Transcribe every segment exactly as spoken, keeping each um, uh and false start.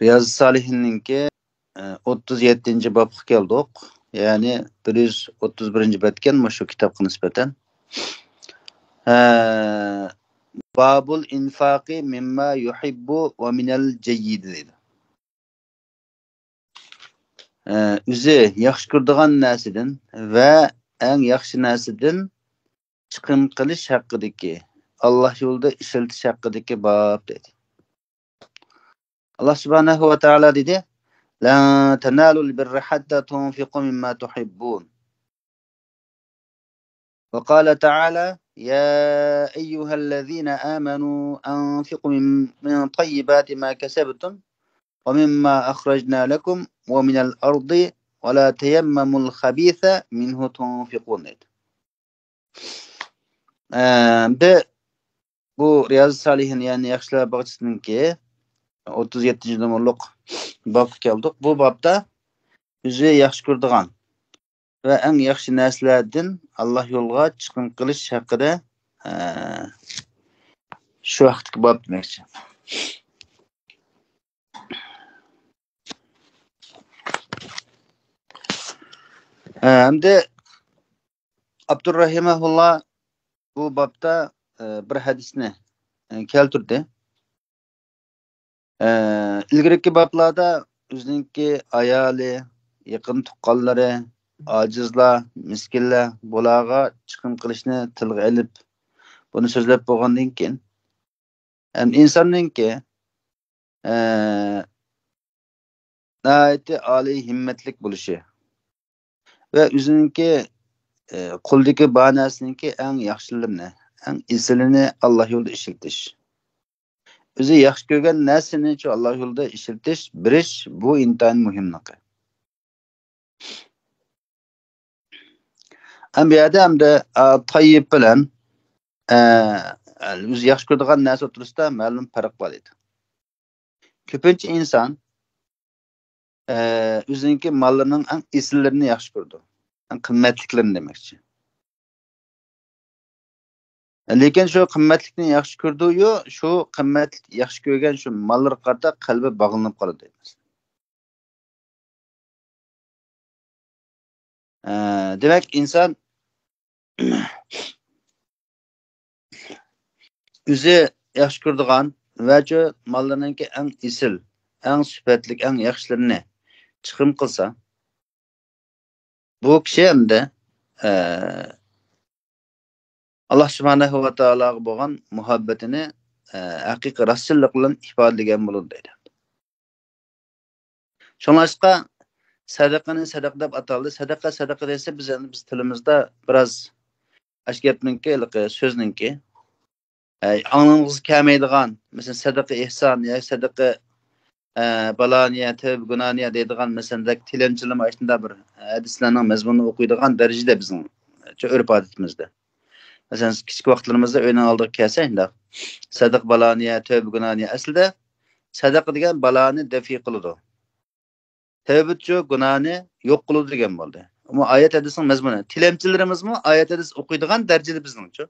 رىيازى سالىھىننىڭكى، ئە، ئوتتۇز يەتتىنچى بابقا كەلدۇق. يەنى بىر يۈز ئوتتۇز بىرىنچى بەتكەن مۇشۇ كىتابقا نىسبەتەن. ئە، بابۇل ئىنفاقى مىمما يۇھىببۇ ۋە مىنەل جەييىدى دەيدۇ. ئە، ئۆزى ياخشى كۆرىدىغان نەرسىدىن ۋە ئەڭ ياخشى نەرسىدىن چىقىم قىلىش ھەققىدىكى، ئاللا يولىدا ئىشلىتىش ھەققىدىكى باب دەيدۇ. ئاللا سۇبھانەھۇ ۋە تائالا دېدى، لەن تەنالۇل بىررە ھەتتا تۇنفىقۇ مىمما تۇھىببۇن. وقال تعالى، يا أيها الذين آمنوا أنفقوا من، من طيبات ما كسبتم ومما أخرجنا لكم ومن الأرض ولا تيمموا الخبيث منه تنفقون دەيدۇ. ئەمدى بۇ رىيازى سالىھىن، يەنى ياخشىلار باغچىسىنىڭكى ئوتتۇز يەتتىنچى نومۇرلۇق بابقا كەلدۇق. بۇ بابتا ئۆزى ياخشى كۆرىدىغان ۋە ئەڭ ياخشى نەرسىلەردىن ئاللا يولىغا چىقىم قىلىش ھەققىدە، ئە، شۇ ھەقتىكى باب دېمەكچى. ئە، ئەمدى ئابدۇر رەھىمەھۇللا بۇ بابتا، ئە، بىر ھەدىسنى، ئە، كەلتۈردى. ئە، ئىلگىرىكى بابلاردا ئۆزىنىڭكى ئايالى، يېقىن تۇغقانلىرى، ئاجىزلار، مىسكىنلەر، بۇلارغا چىقىم قىلىشنى تىلغا ئېلىپ، بۇنى سۆزلەپ بولغاندىن كېيىن، ئەمدى ئىنساننىڭكى، ئە، ناھايىتى ئالىي ھىممەتلىك بولۇشى ۋە ئۆزىنىڭكى، ئە، قولىدىكى بار نەرسىنىڭكى ئەڭ ياخشىلىرىنى، ئەڭ ئېسىلىنى ئاللا يولىدا ئىشلىتىش. ئۆزى ياخشى كۆرگەن نەرسىنىچۇ ئاللا يولىدا ئىشلىتىش، بېرىش، بۇ ئىنتايىن مۇھىملىقى. ئەمدى بۇ يەردە ئەمدى، ئە، تايىپ بىلەن، ئە، ئۆزى ياخشى كۆرىدىغان نەرسە ئوتتۇرىسىدا مەلۇم پەرق بار ئىدى. كۆپىنچە ئىنسان، ئە، ئۆزىنىڭكى ماللىرىنىڭ ئەڭ ئېسىللىرىنى ياخشى كۆرىدۇ. ئەڭ قىممەتلىكلىرىنى دېمەكچى. لېكىن شۇ قىممەتلىكنى ياخشى كۆرىدۇ-يۇ، شۇ قىممەتلىك ياخشى كۆرگەن شۇ ماللىرىغا قارىتا قەلبى باغلىنىپ قالىدۇ. ئە، دېمەك، ئىنسان ئۆزى ياخشى كۆرىدىغان ۋە شۇ ماللىرىنىڭكى ئەڭ ئېسىل، ئەڭ سۈپەتلىك، ئەڭ ياخشىلىرىنى چىقىم قىلسا، بۇ كىشى ئەمدى، ئە، ئاللا سۇبھانەھۇ ۋە تائالاغا بولغان مۇھەببىتىنى، ئە، ھەقىقىي راستچىللىق بىلەن ئىپادىلىگەن بولىدۇ دەيدۇ. شۇڭلاشقا سەدىقىنى سەدىقە دەپ ئاتالدى. سەدىقە، سەدىقە دېسە، بىز ئەمدى بىز تىلىمىزدا بىراز ئاشۇ گەپنىڭكى، ھېلىقى سۆزنىڭكى، ئە، ئاڭلىغۇڭىزغا كەلمەيدىغان، مەسىلەن، سەدىقە ئېھسان ياكى سەدىقە، ئە، بالانىيە، تەۋبە گۇنانىيە دەيدىغان، مەسىلەن، تىلەمچىلىرىمۇ ئاشۇنداق بىر ھەدىسلەرنىڭ مەزمۇنىنى ئوقۇيدىغان دەرىجىدە بىزنىڭ ئۆرپ-ئادىتىمىزدە. مەسىلەن، كىچىك ۋاقىتلىرىمىزدا ئۆينىڭ ئالدىغا كەلسە، شۇنداق، سەدىقە بالانىيە، تەۋبە گۇنانىيە. ئەسلىدە سەدىقە دېگەن بالانى دەفئى قىلىدۇ. تەۋبىچۇ گۇناھنى يوق قىلىدۇ دېگەن بولدى. ئۇمۇ ئايەت ھەدىسنىڭ مەزمۇنى. تىلەمچىلىرىمىزمۇ ئايەت ھەدىس ئوقۇيدىغان دەرىجىدە بىزنىڭچۇ.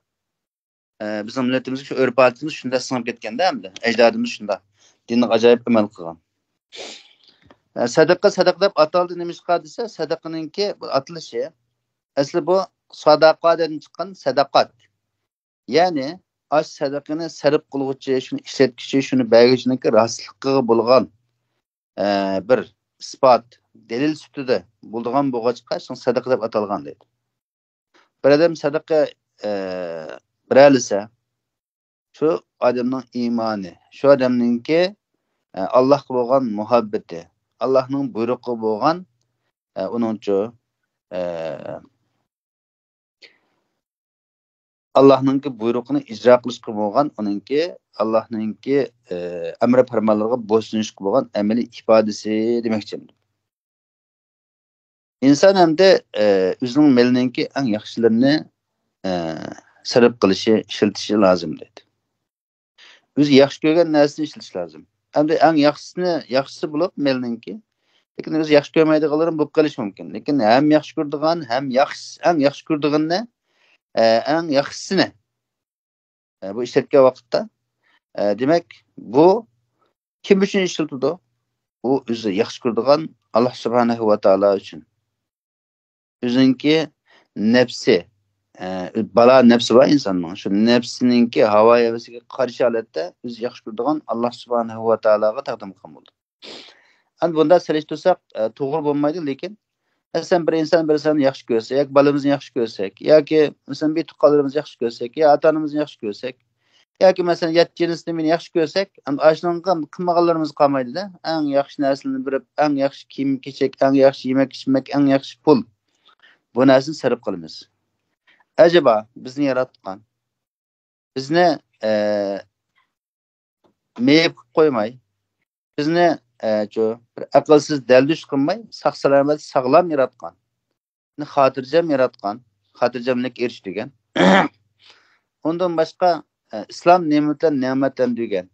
ئە، بىزنىڭ مىللىتىمىزگە شۇ ئۆرپ-ئادىتىمىز شۇنداق سىڭىپ كەتكەندە ئەمدى. ئەجدادىمىز شۇنداق دىنغا ئاجايىپ ئەمەل قىلغان. ئە، سەدىقە، سەدىقە دەپ ئاتالدى نېمىشقا دېسە، سەدىقىنىڭكى بۇ ئاتىلىشى، ئەسلى بۇ ساداقادىن چىققان سەدەقات. يەنى ئاش سەدىقىنى سەرپ قىلغۇچى، شۇنى ئىشلەتكۈچى، شۇنى بەرگۈچىنىڭكى راستلىقىغا بولغان، ئە، بىر ئىسپات، دەلىل سۈپىتىدە بولىدىغان بولغاچقا، شۇڭا سەدىقە دەپ ئاتالغان دەيدۇ. بىر ئادەم سەدىقە، ئە، بېرەلىسە، شۇ ئادەمنىڭ ئىمانى، شۇ ئادەمنىڭكى، ئە، ئاللاھقا بولغان مۇھەببىتى، ئاللاھنىڭ بۇيرۇقىغا بولغان، ئە، ئۇنىڭچۇ، ئە، ئاللاھنىڭكى بۇيرۇقىنى ئىجرا قىلىشقا بولغان، ئۇنىڭكى ئاللاھنىڭكى، ئە، ئەمرى پەرمانلىرىغا بويسۇنۇشقا بولغان ئەمەلىي ئىپادىسى دېمەكچى. ئىنسان ئەمدى، ئە، ئۆزىنىڭ مېلىنىڭكى ئەڭ ياخشىلىرىنى، ئە، سەرپ قىلىشى، ئىشلىتىشى لازىم دەيدۇ. ئۆزى ياخشى كۆرگەن نەرسىنى ئىشلىتىش لازىم. ئەمدى ئەڭ ياخشىسىنى، ياخشىسى بولۇپ مېلىنىڭكى، لېكىن ئۆزى ياخشى كۆرمەيدىغانلىرىمۇ بولۇپ قېلىشى مۇمكىن. لېكىن ھەم ياخشى كۆرىدىغان، ھەم ياخشى، ئەڭ ياخشى كۆرىدىغىنىنى، ئە، ئەڭ ياخشىسىنى، ئە، بۇ ئىشلەتكەن ۋاقىتتا، ئە، دېمەك، بۇ كىم ئۈچۈن ئىشلىتىدۇ؟ ئۇ ئۆزى ياخشى كۆرىدىغان ئاللا سۇبھانەھۇ ۋە تائالا ئۈچۈن. ئۆزىنىڭكى نەپسى، ئە، بالا نەپسى بار ئىنساننىڭ. شۇ نەپسىنىڭكى ھاۋا-ھەۋىسىگە قارشى ھالەتتە ئۆزى ياخشى كۆرىدىغان ئاللا سۇبھانەھۇ ۋە تائالاغا تەقدىم قىلغان بولىدۇ. ئەمدى بۇنداق سېلىشتۇرساق، ئە، توغرا بولمايدۇ، لېكىن، مەسىلەن، بىر ئىنسان بىر ئىنساننى ياخشى كۆرسە، ياكى بالىمىزنى ياخشى كۆرسەك، ياكى، مەسىلەن، بىر تۇغقانلىرىمىزنى ياخشى كۆرسەك، يا ئاتا-ئانىمىزنى ياخشى كۆرسەك، ياكى، مەسىلەن، يەتتە جىنسنى بىرنى ياخشى كۆرسەك، ئەمدى ئاشۇنىڭغا قىلمىغانلىرىمىز قالمايدۇ-دە. ئەڭ ياخشى نەرسىلەرنى بېرىپ، ئەڭ ياخشى كىيىم-كېچەك، ئەڭ ياخشى يېمەك-ئىچمەك، ئەڭ ياخشى پۇل. بۇ نەرسىنى سەرپ قىلىمىز. ئەجەبا، بىزنى ياراتقان، بىزنى، ئە، مېيىپ قىلىپ قويماي، بىزنى، ئە، چۇ، بىر ئەقىلسىز دەلدۈش قىلماي، ساق-سالامەت، ساغلام ياراتقان. خاتىرجەم ياراتقان، خاتىرجەملىككە ئېرىشتۈرگەن. ئۇندىن باشقا، ئە، ئىسلام نېمىتى بىلەن نېمەتلەندۈرگەن.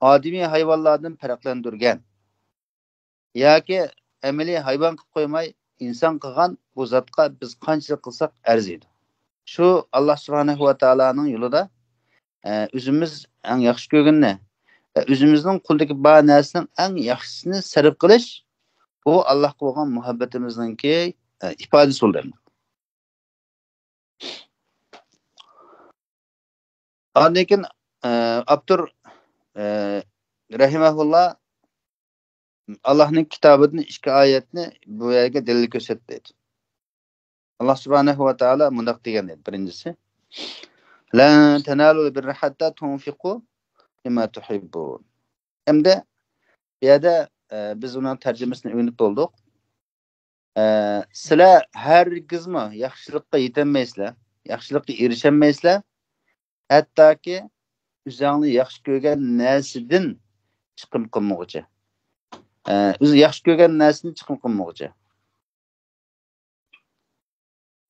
ئادىمىي ھايۋانلاردىن پەرقلەندۈرگەن. ياكى ئەمەلىي ھايۋان قىلىپ قويماي، ئىنسان قىلغان بۇ زاتقا بىز قانچىلىك قىلساق ئەرزىيدۇ. شۇ ئاللا سۇبھانەھۇ ۋە تائالانىڭ يولىدا، ئە، ئۆزىمىز ئەڭ ياخشى كۆرگىنىنى، ئە، ئۆزىمىزنىڭ قولىدىكى بار نەرسىنىڭ ئەڭ ياخشىسىنى سەرپ قىلىش، بۇ ئاللاھقا بولغان مۇھەببىتىمىزنىڭكى، ئە، ئىپادىسى بولىدۇ. ئاندىن كېيىن، ئە، ئاپتور، ئە، رەھىمەھۇللا ئاللاھنىڭ كىتابىدىن ئىككى ئايەتنى بۇ يەرگە دەلىل كۆرسەتتى. ئاللاھ سۇبھانەھۇ ۋە تائالا مۇنداق دېگەن ئىدى، بىرىنچىسى، لەن تەنالۇل بىررە ھەتتا تۇنفىقۇ مىمما تۇھىببۇن. ئەمدى بۇ يەردە، ئە، بىز ئۇنىڭ تەرجىمىسىنى ئۆگىنىپ بولدۇق. ئە، سىلەر ھەرگىزمۇ ياخشىلىققا يېتەلمەيسىلەر، ياخشىلىققا ئېرىشەلمەيسىلەر، ھەتتاكى ئۆزۈڭلار ياخشى كۆرگەن نەرسىدىن چىقىم قىلمىغۇچە. ئە، ئۆزى ياخشى كۆرگەن نەرسىدىن چىقىم قىلمىغۇچە.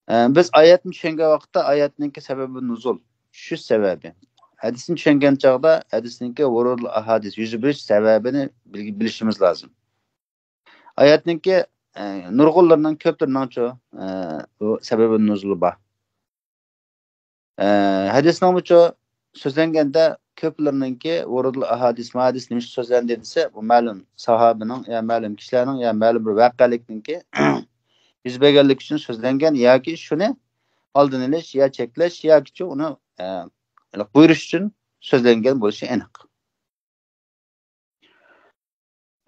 ئە، بىز ئايەتنى چۈشەنگەن ۋاقىتتا ئايەتنىڭكى سەۋەبى نۇزۇل، چۈشۈش سەۋەبى. ھەدىسنى چۈشەنگەن چاغدا ھەدىسنىڭكى ۋۇرۇدۇل ئاھادىس، يۈز بېرىش سەۋەبىنى بىل-، بىلىشىمىز لازىم. ئايەتنىڭكى، ئە، نۇرغۇنلىرىنىڭ، كۆپلىرىنىڭچۇ، ئە، بۇ سەۋەبى نۇزۇلى بار. ئە، ھەدىسنىڭمۇچۇ سۆزلەنگەندە كۆپلىرىنىڭكى ۋۇرۇدۇل ئاھادىس، ما ھەدىس نېمىشقا سۆزلەندى دېسە، بۇ مەلۇم ساھابىنىڭ يا مەلۇم كىشىلەرنىڭ يا مەلۇم بىر ۋەقەلىكنىڭكى يۈز بەرگەنلىكى ئۈچۈن سۆزلەنگەن ياكى شۇنى ئالدىنى ئېلىش يا چەكلەش ياكىچۇ ئۇنى، ئە، بۇيرۇش ئۈچۈن سۆزلەنگەن بولۇشى ئېنىق.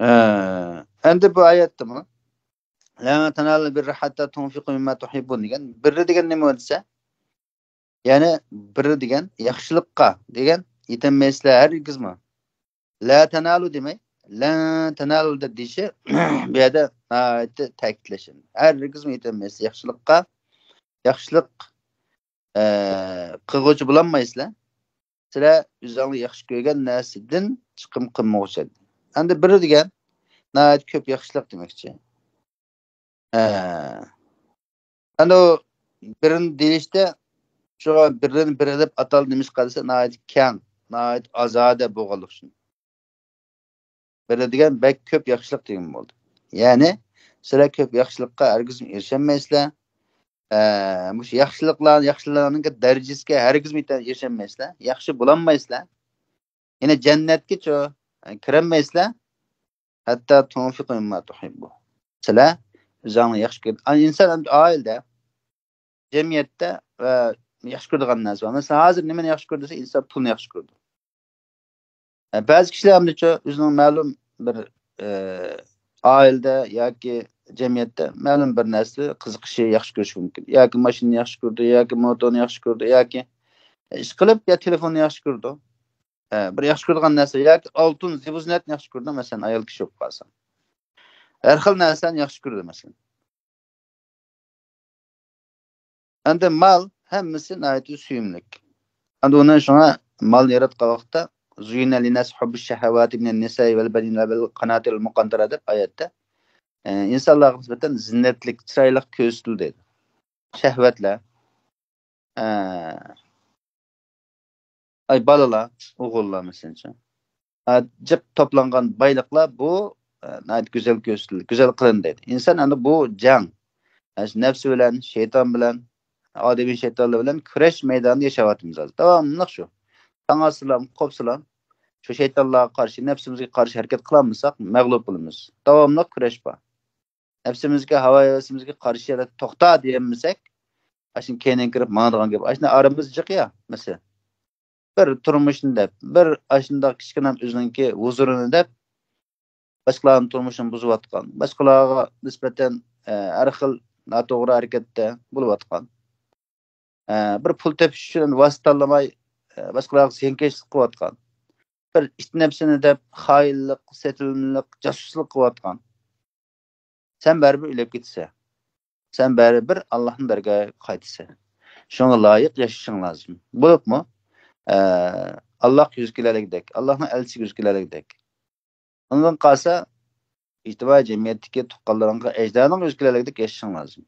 ئە، ئەمدى بۇ ئايەتتىمۇ، لەن تەنالۇل بىررە ھەتتا تۇنفىقۇ مىمما تۇھىببۇن دېگەن، بىررە دېگەن نېمە دېسە، يەنى بىررە دېگەن ياخشىلىققا دېگەن، يېتەلمەيسىلەر ھەرگىزمۇ. لا تەنالۇ دېمەي، لەن تەنالۇ دەپ دېيىشى بۇ يەردە ناھايىتى تەكىتلەش. ھەرگىزمۇ يېتەلمەيسىلەر ياخشىلىققا، ياخشىلىق، ئە، قىلغۇچى بولالمايسىلەر. سىلەر ئۆزۈڭلار ياخشى كۆرگەن نەرسىدىن چىقىم قىلمىغۇچە. ئەمدى بىررە دېگەن ناھايىتى كۆپ ياخشىلىق دېمەكچى. ھە. ئەمدى ئۇ بىررىنى دېيىشتە، شۇ بىررىنى بىررە دەپ ئاتالدى نېمىشقا دېسە، ناھايىتى كەڭ، ناھايىتى ئازادە بولغانلىقى ئۈچۈن. بىررە دېگەن بەك كۆپ ياخشىلىق دېگەن بولدى. يەنى سىلەر كۆپ ياخشىلىققا ھەرگىزمۇ ئېرىشەلمەيسىلەر. ئە، مۇشۇ ياخشىلىقلار، ياخشىلارنىڭكى دەرىجىسىگە ھەرگىزمۇ يېتە-، يېرىشەلمەيسىلەر. ياخشى بولالمايسىلەر. يەنى جەننەتكىچۇ، ئە، كىرەلمەيسىلەر. ھەتتا تۇنفىقۇ مىمما تۇھىببۇ. سىلەر ئۆزۈڭلار ياخشى كۆرگەن، ئىنسان ئەمدى ئائىلىدە، جەمئىيەتتە ۋە ياخشى كۆرىدىغان نەرسە بار. مەسىلەن، ھازىر نېمىنى ياخشى كۆرىدۇ دېسە، ئىنسان پۇلنى ياخشى كۆرىدۇ. ئە، بەزى كىشىلەر ئەمدىچۇ ئۆزىنىڭ مەلۇم بىر، ئە، ئائىلىدە ياكى جەمئىيەتتە مەلۇم بىر نەرسە قىزىقىشى، ياخشى كۆرۈشى مۇمكىن. ياكى ماشىنىنى ياخشى كۆرىدۇ، ياكى موتورنى ياخشى كۆرىدۇ، ياكى ئىشقىلىپ يا تېلېفوننى ياخشى كۆرىدۇ. ئە، بىر ياخشى كۆرىدىغان نەرسە ياكى ئالتۇن، زىبۇ-زىننەتنى ياخشى كۆرىدۇ، مەسىلەن، ئايال كىشى بولۇپ قالسا. ھەر خىل نەرسىلەرنى ياخشى كۆرىدۇ، مەسىلەن. ئەمدى مال ھەممىسى ناھايىتى سۆيۈملۈك. ئەمدى ئۇنى شۇڭا مالنى ياراتقان ۋاقىتتا، زۇييىنە لىنناسى ھۇببۇش شەھەۋاتى مىنەن نىسائى ۋەل بەنىنە ۋەل قاناتىرىل مۇقەنتەرە دەپ ئايەتتە، ئە، ئىنسانلارغا نىسبەتەن زىننەتلىك، چىرايلىق كۆرسىتىلدى. شەھۋەتلەر. ئە، ئاي، بالىلار، ئوغۇللار مەسىلەن. ئە، جىق توپلانغان بايلىقلار بۇ، ئە، ناھايىتى گۈزەل كۆرسىتىلدى، گۈزەل قىلىندى دەيدۇ. ئىنسان ئەمدى بۇ جەڭ، ئە، نەپسى بىلەن، شەيتان بىلەن، ئادەمىي شەيتانلار بىلەن كۈرەش مەيدانىدا ياشاۋاتىمىز ھازىر. داۋاملىق شۇ. تاڭ ئاتسىلا، قوپسىلا، شۇ شەيتانلارغا قارشى، نەپسىمىزگە قارشى ھەرىكەت قىلالمىساق، مەغلۇپ بولىمىز. داۋاملىق كۈرەش بار. نەپسىمىزگە، ھاۋا-ھەۋىسىمىزگە قارشى يەردە توختا دېيەلمىسەك، ئاشۇنى كەينىدىن كىرىپ ماڭىدىغان گەپ. ئاشۇنداق ئارىمىز جىق يا، مەسىلەن. بىر تۇرمۇشنى دەپ، بىر ئاشۇنداق كىچىككىنە ئۆزىنىڭكى ھۇزۇرىنى دەپ، باشقىلارنىڭ تۇرمۇشىنى بۇزۇۋاتقان، باشقىلارغا نىسبەتەن، ئە، ھەر خىل ناتوغرا ھەرىكەتتە بولۇۋاتقان، ئە، بىر پۇل تېپىش ئۈچۈن ۋاسىتە تاللىماي، ئە، باشقىلارغا زىيانكەشلىك قىلىۋاتقان، بىر ئىت نەپسىنى دەپ خائىنلىق، سېتىلمىلىق، جاسۇسلۇق قىلىۋاتقان. سەن بەرىبىر ئۆلۈپ كېتىسەن. سەن بەرىبىر ئاللاھنىڭ دەرگاھىغا قايتىسەن. شۇڭا لايىق ياشىشىڭ لازىم. بولۇپمۇ، ئە، ئاللاھقا يۈز كېلەلىگۈدەك، ئاللاھنىڭ ئەلچىسىگە يۈز كېلەلىگۈدەك. ئۇنىڭدىن قالسا، ئىجتىمائىي جەمئىيەتتىكى تۇغقانلىرىڭغا، ئەجدادىڭغا يۈز كېلەلىگۈدەك ياشىشىڭ لازىم.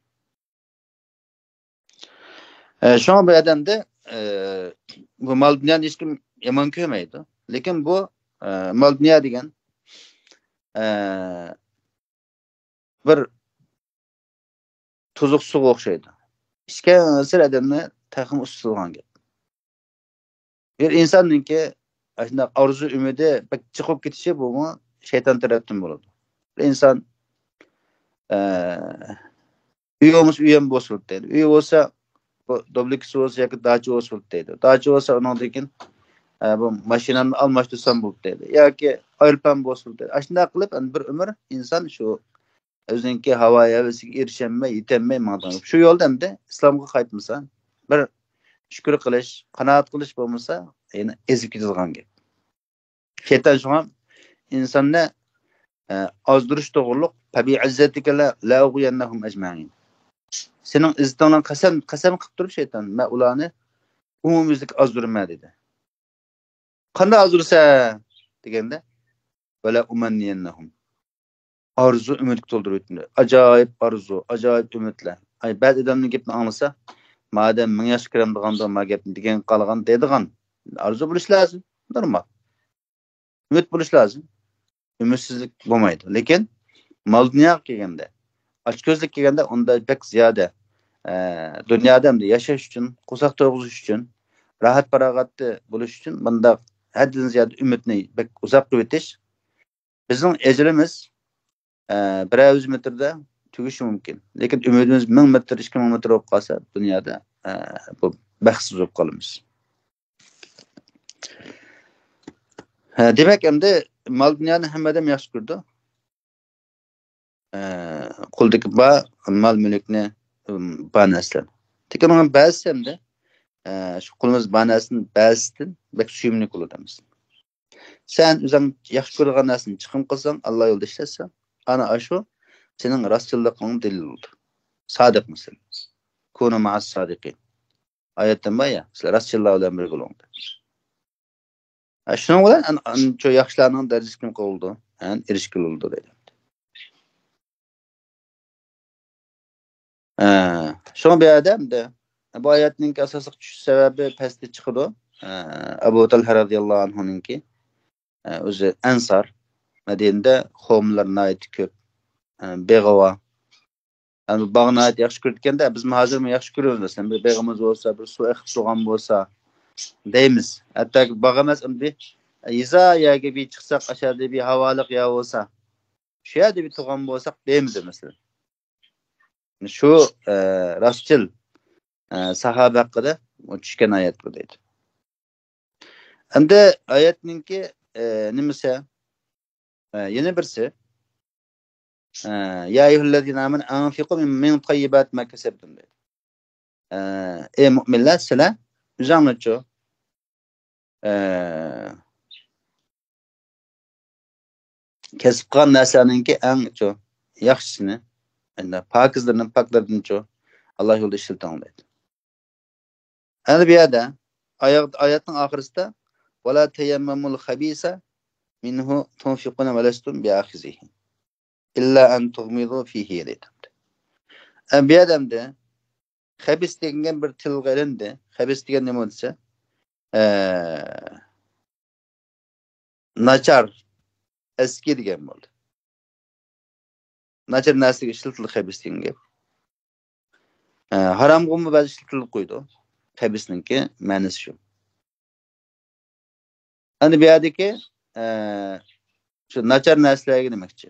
ئە، شۇڭا بۇ ئادەمدە، ئە، بۇ مال دۇنيانى ھېچكىم يامان كۆرمەيدۇ. لېكىن بۇ، ئە، مال دۇنيا دېگەن، ئە، بىر توزۇق سۇغا ئوخشايدۇ. ئىچكەنسېرى ئادەمنى تېخىمۇ ئۇسسىلىغان گەپ. بىر ئىنساننىڭكى ئاشۇنداق ئارزۇ ئۈمىدى بەك چىقىپ كېتىشى بۇمۇ شەيتان تەرەپتىن بولىدۇ. بىر ئىنسان، ئە، ئۆي بولمىسا ئۆيۈم بولسا بولدى دەيدۇ. ئۆي بولسا، بۇ دوبلىكىسى بولسا ياكى داچا بولسا بولدى دەيدۇ. داچا بولسا ئۇنىڭدىن كېيىن، ئە، بۇ ماشىنامنى ئالماشتۇرسام بولدى دەيدۇ. ياكى ئايروپىلان بولسا بولدى دەيدۇ. ئاشۇنداق قىلىپ، ئەمدى بىر ئۆمۈر ئىنسان شۇ ئۆزىنىڭكى ھاۋا ھەۋىسىگە ئېرىشەلمەي، يېتەلمەي ماڭىدىغان. شۇ يولدا ئەمدى ئىسلامغا قايتمىسا، بىر شۈكۈر قىلىش، قانائەت قىلىش بولمىسا، يەنە ئېزىپ كېتىدىغان گەپ. شەيتان شۇڭا ئىنساننى، ئە، ئازدۇرۇش توغرۇلۇق، «فَبِعِزَّتِكَ لَ، لَأُغْوِيَنَّهُمْ أَجْمَعِينَ.» سېنىڭ ئىززىتىڭنىڭ قەسەم، قەسەم قىلىپ تۇرۇپ شەيتان، «مەن ئۇلارنى ئومۇميۈزلۈك ئازدۇرىمەن» دېدى. «قانداق ئازدۇرىسەن؟» دېگەندە، «وَلَأُمَنِّيَنَّهُمْ.» ئارزۇ، ئۈمىدكە تولدۇرۇۋېتىمەن. ئاجايىپ ئارزۇ، ئاجايىپ ئۈمىدلەر. ئاي، بەزى ئادەمنىڭ گېپىنى ئاڭلىسا، «مادەم مىڭ ياشقا كىرەمدىغاندۇ، ما گەپنى دېگەن قالغان» دەيدىغان. ئارزۇ بولۇش لازىم، نورمال. ئۈمىد بولۇش لازىم. ئۈمىدسىزلىك بولمايدۇ. لېكىن مال دۇنياغا كەلگەندە، ئاچكۆزلۈك كەلگەندە، ئۇندا بەك زىيادە، ئە، دۇنيادا ئەمدى ياشاش ئۈچۈن، قورساق تويغۇزۇش ئۈچۈن، راھەت پاراغەتتە بولۇش ئۈچۈن بۇنداق ھەددىدىن زىيادە ئۈمىدنى بەك ئۇزاق قىلىۋېتىش. بىزنىڭ ئەجىلىمىز، ئە، بىرەر يۈز مېتىردا تۈگىشى مۇمكىن. لېكىن ئۈمىدىمىز مىڭ مېتىر، ئىككى مىڭ مېتىر بولۇپ قالسا، دۇنيادا، ئە، بۇ بەختسىز بولۇپ قالىمىز. ھە، دېمەك، ئەمدى مال دۇنيانى ھەممە ئادەم ياخشى كۆرىدۇ. ئە، قولدىكى بار مال مۈلۈكنى، ئىم، بار نەرسىلەر. لېكىن ئۇنىڭ بەزىسى ئەمدى، ئە، شۇ قولىمىز بار نەرسىنى بەزىسىدىن بەك سۆيۈملۈك بولىدۇ ئەمەسمۇ. سەن ئۆزۈڭ ياخشى كۆرىدىغان نەرسىنى چىقىم قىلساڭ، ئاللا يولىدا ئىشلەتسەڭ، ئانا ئاشۇ سېنىڭ راستچىللىقىڭنىڭ دەلىلى بولىدۇ. سادىق مەسىلەن. كونۇ مائەس سادىقىن. ئايەتتىن بار يا، سىلەر راستچىللار بىلەن بىرگە بولۇڭ دەپ. ھە، شۇنىڭ بىلەن ئان-، ئان-، شۇ ياخشىلارنىڭ دەرىجىسىگە قويۇلىدۇ. ھە، ئېرىشكىلى بولىدۇ دەيدۇ. ھە، شۇڭا بۇ يەردە ئەمدى بۇ ئايەتنىڭكى ئاساسلىق چۈشۈش سەۋەبى پەستە چىقىدۇ. ھە، ئەبۇ تەلھە رەزىياللاھۇ ئەنھۇنىڭكى، ھە، ئۆزى ئەنسار، مەدىنىدە قوۋملار ناھايىتى كۆپ، ھە، بېغىۋا. يەنى بۇ باغنى ناھايىتى ياخشى كۆرىدىكەندە، بىزمۇ ھازىرمۇ ياخشى كۆرىمىز. مەسىلەن، بىر بېغىمىز بولسا، بىر سۇ ئېقىپ تۇرغان بولسا دەيمىز. ھەتتاكى باغ ئەمەس، بىر يېزا يەرگە بىر چىقساق، ئاشۇ يەردە بىر ھاۋالىق يەر بولسا، شۇ يەردە بىر تۇرغان بولساق دەيمىز، مەسىلەن. شۇ، ئە، راستچىل، ئە، ساھابە ھەققىدە چۈشكەن ئايەت بۇ دەيدۇ. ئەمدى ئايەتنىڭكى، ئە، نېمىسى؟ ئە، يەنە بىرسى، ئە، يا ئەييۇھەللەزىنە ئامەنۇ ئەنفىقۇ مىن، مىن تەييىباتى ما كەسەبتۇم دەيدۇ. ئە، ئەي مۇئمىنلار، سىلەر ئۆزۈڭلارچۇ، ئە، كەسىپ قىلغان نەرسىلەرنىڭكى ئەڭ چۇ، ياخشىسىنى، ئەندى پاكىزلىرىنى، پاكلىرىدىنچۇ، ئاللا يولىدا ئىشلىتىڭ دەيدۇ. ئەنە بۇ يەردە ئايەت-، ئايەتنىڭ ئاخىرىسىدا، «ولا تيمموا الخبيث منه تنفقون ولستم بآخذيه إلا أن تغمضوا فيه» دەيدۇ. ئە، بۇ يەردە ئەمدى خەبىس دېگەن بىر تىلغا ئېلىندى. خەبىس دېگەن نېمە دېسە، ئە، ناچار، ئەسكى دېگەن بولدى. ناچار نەرسىگە ئىشلىتىلدى خەبىس دېگەن گەپ. ئە، ھارامغىمۇ بەزى ئىشلىتىلىپ قويىدۇ. خەبىسنىڭكى مەنىسى شۇ. ئەمدى بۇ يەردىكى، ئە، شۇ ناچار نەرسىلەرگە دېمەكچى.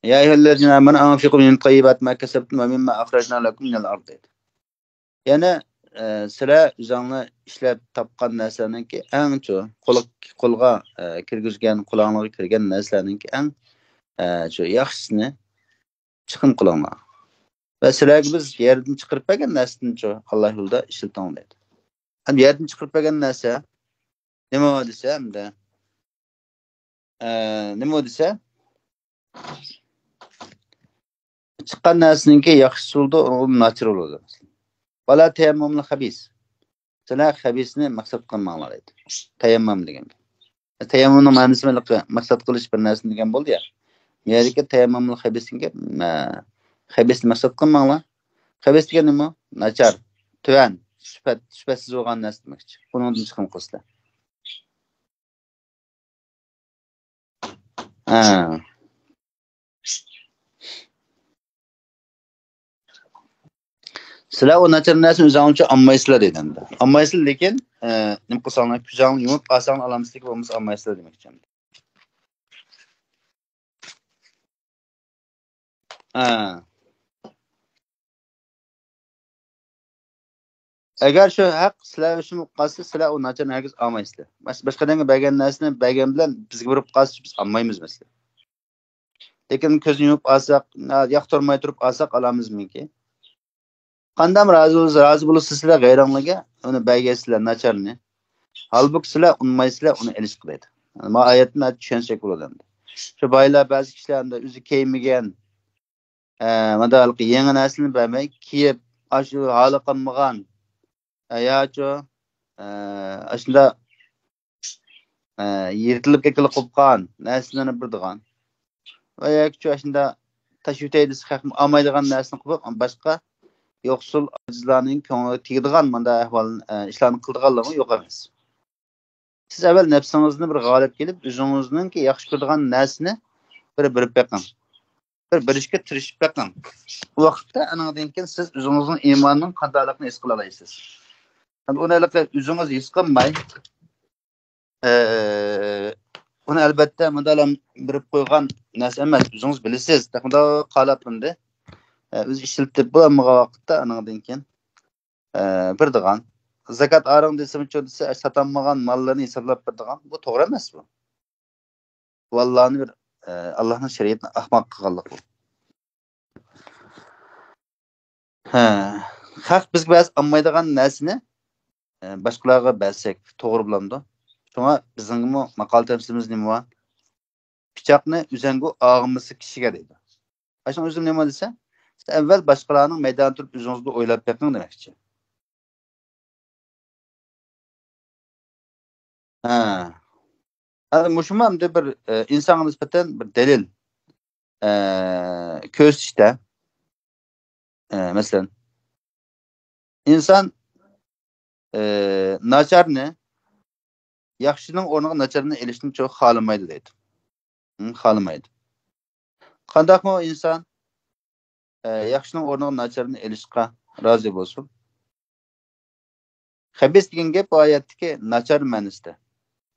يا أيها الذين آمنوا أنفقوا من طيبات ما كسبتم ومما أخرجنا لكم من الأرض دەيدۇ. يەنە، ئە، سىلەر ئۆزۈڭلار ئىشلەپ تاپقان نەرسىلەرنىڭكى ئەڭ چوڭ قول-، قولغا، ئە، كىرگۈزگەن، قولۇڭلارغا كىرگەن نەرسىلەرنىڭكى ئەڭ، ئە، شۇ ياخشىسىنى چىقىم قىلىڭلار. ۋە سىلەرگە بىز يەردىن چىقىرىپ بەرگەن نەرسىدىن شۇ ئاللا يولىدا ئىشلىتىڭ دەيدۇ. ھەم يەردىن چىقىرىپ بەرگەن نەرسە نېمە دېسە، ئەمدى، ئە، نېمە دېسە، چىققان نەرسىنىڭكى ياخشىسى بولىدۇ، ئۇنىڭ ناچىرى بولىدۇ. ۋەلا تەيەممۇمۇل خەبىس. سىلەر خەبىسنى مەقسەت قىلماڭلار دەيدۇ. تەيەممۇم دېگەن گەپ. تەيەممۇمنىڭ مەنىسى مەقسەت قىلىش بىر نەرسىنى دېگەن بولدى يا. بۇ يەردىكى تەيەممۇمۇل خەبىسنىڭ گەپ، مە-، خەبىسنى مەقسەت قىلماڭلار. خەبىس دېگەن نېمە؟ ناچار، تۆۋەن، سۈپەت، سۈپەتسىز بولغان نەرسە دېمەكچى. ئۇنىڭدىن چىقىم قىلسىلەر. ھە. سىلەر ئۇ ناچار نەرسىنى ئۆزۈڭلارچە ئالمايسىلەر دەيدۇ ئەمدى. ئالمايسىلەر، لېكىن، ئە، نېمە قىلساڭلار، كۆزۈڭلارنى يۇمۇپ ئالساڭلار ئالامسىز، لېكىن بولمىسا ئالمايسىلەر دېمەكچى ئەمدى. ھە. ئەگەر شۇ ھەق سىلەر ئۈچۈن بولۇپ قالسا، سىلەر ئۇ ناچارنى ھەرگىز ئالمايسىلەر. مەس-، باشقا ئادەمگە بەرگەن نەرسىنى بەرگەن بىلەن بىزگە بېرىپ قالسا، بىز ئالمايمىز، مەسىلەن. لېكىن كۆزنى يۇمۇپ ئالساق، نا-، ياقتۇرماي تۇرۇپ ئالساق، ئالامىزمىكى؟ قانداق رازى بولسا، رازى بولسا سىلەر غەيرىڭلارغا ئۇنى بەرگەيسىلەر ناچارنى. ھالبۇكى سىلەر ئۇنىمايسىلەر ئۇنى ئېلىشقا دەيدۇ. ما ئايەتتىن چۈشەنسەك بولىدۇ ئەمدى. شۇ بايلار بەزى كىشىلەر ئەمدى ئۆزى كىيمىگەن، ئە، مانا ھېلىقى يېڭى نەرسىنى بەرمەي، كىيىپ، ئاشۇ ھالى قالمىغان، ئە، ياچۇ، ئە، ئاشۇنداق، ئە، يىرتىلىپ كېتىلىپ قوپقان نەرسىلەرنى بېرىدىغان. ۋە ياكى شۇ ئاشۇنداق تاشلىۋېتەي دېسە، خەقمۇ ئالمايدىغان نەرسىنى قويۇپ، باشقا يوقسۇل، ئاجىزلارنىڭ كۆڭلىگە تېگىدىغان مۇنداق ئەھۋال، ئە، ئىشلارنى قىلىدىغانلىرىمۇ يوق ئەمەس. سىز ئەۋۋەل نەپسىڭىزنى بىر غالىب كېلىپ، ئۆزىڭىزنىڭكى ياخشى كۆرىدىغان نەرسىنى بىر بېرىپ بېقىڭ. بىر بېرىشكە تىرىشىپ بېقىڭ. ئۇ ۋاقىتتا ئانىڭدىن كېيىن سىز ئۆزىڭىزنىڭ ئىمانىنىڭ قانداقلىقىنى ھېس قىلالايسىز. ئۇنى ھېلىقى ئۆزىڭىز ھېس قىلماي، ئە، ئۇنى ئەلۋەتتە مۇنداقلا بېرىپ قويغان نەرسە ئەمەس، ئۆزىڭىز بىلىسىز. تېخى مۇنداق قالاپ ئەمدى، ئە، ئۆزى ئىشلىتىپ بولالمىغان ۋاقىتتا ئانىڭدىن كېيىن، ئە، بېرىدىغان. زاكات ئالىڭ دېسىمۇچۇ دېسە، ساتالمىغان ماللىرىنى ھېسابلاپ بېرىدىغان. بۇ توغرا ئەمەس بۇ. بۇ ئاللانى بىر، ئە، ئاللانىڭ شەرىئىتىنى ئەخمەق قىلغانلىق بۇ. ھە، خەق بىزگە بەرسە ئالمايدىغان نەرسىنى، ئە، باشقىلارغا بەرسەك توغرا بولامدۇ؟ شۇڭا بىزنىڭمۇ ماقال تەمسىلىمىز نېمە بار؟ پىچاقنى ئۈزەڭگۈ ئاغىمىسى كىشىگە دەيدۇ. ئاشۇنىڭ ئۆزى نېمە دېسە، سىز ئەۋۋەل باشقىلارنىڭ مەيدانىدا تۇرۇپ ئۆزىڭىزنى ئويلاپ بېقىڭ دېمەكچى. ھە. ھە، مۇشۇمۇ ئەمدى بىر، ئە، ئىنسانغا نىسبەتەن بىر دەلىل، ئە، كۆرسىتىشتە. ئە، مەسىلەن، ئىنسان، ئە، ناچارنى، ياخشىنىڭ ئورنىغا ناچارنى ئېلىشنى چوق خالىمايدۇ دەيدۇ. ھىم، خالىمايدۇ. قانداقمۇ ئىنسان، ئە، ياخشىنىڭ ئورنىغا ناچارنى ئېلىشقا رازى بولسۇن؟ خەبىس دېگەن گەپ بۇ ئايەتتىكى ناچار مەنىسىدە.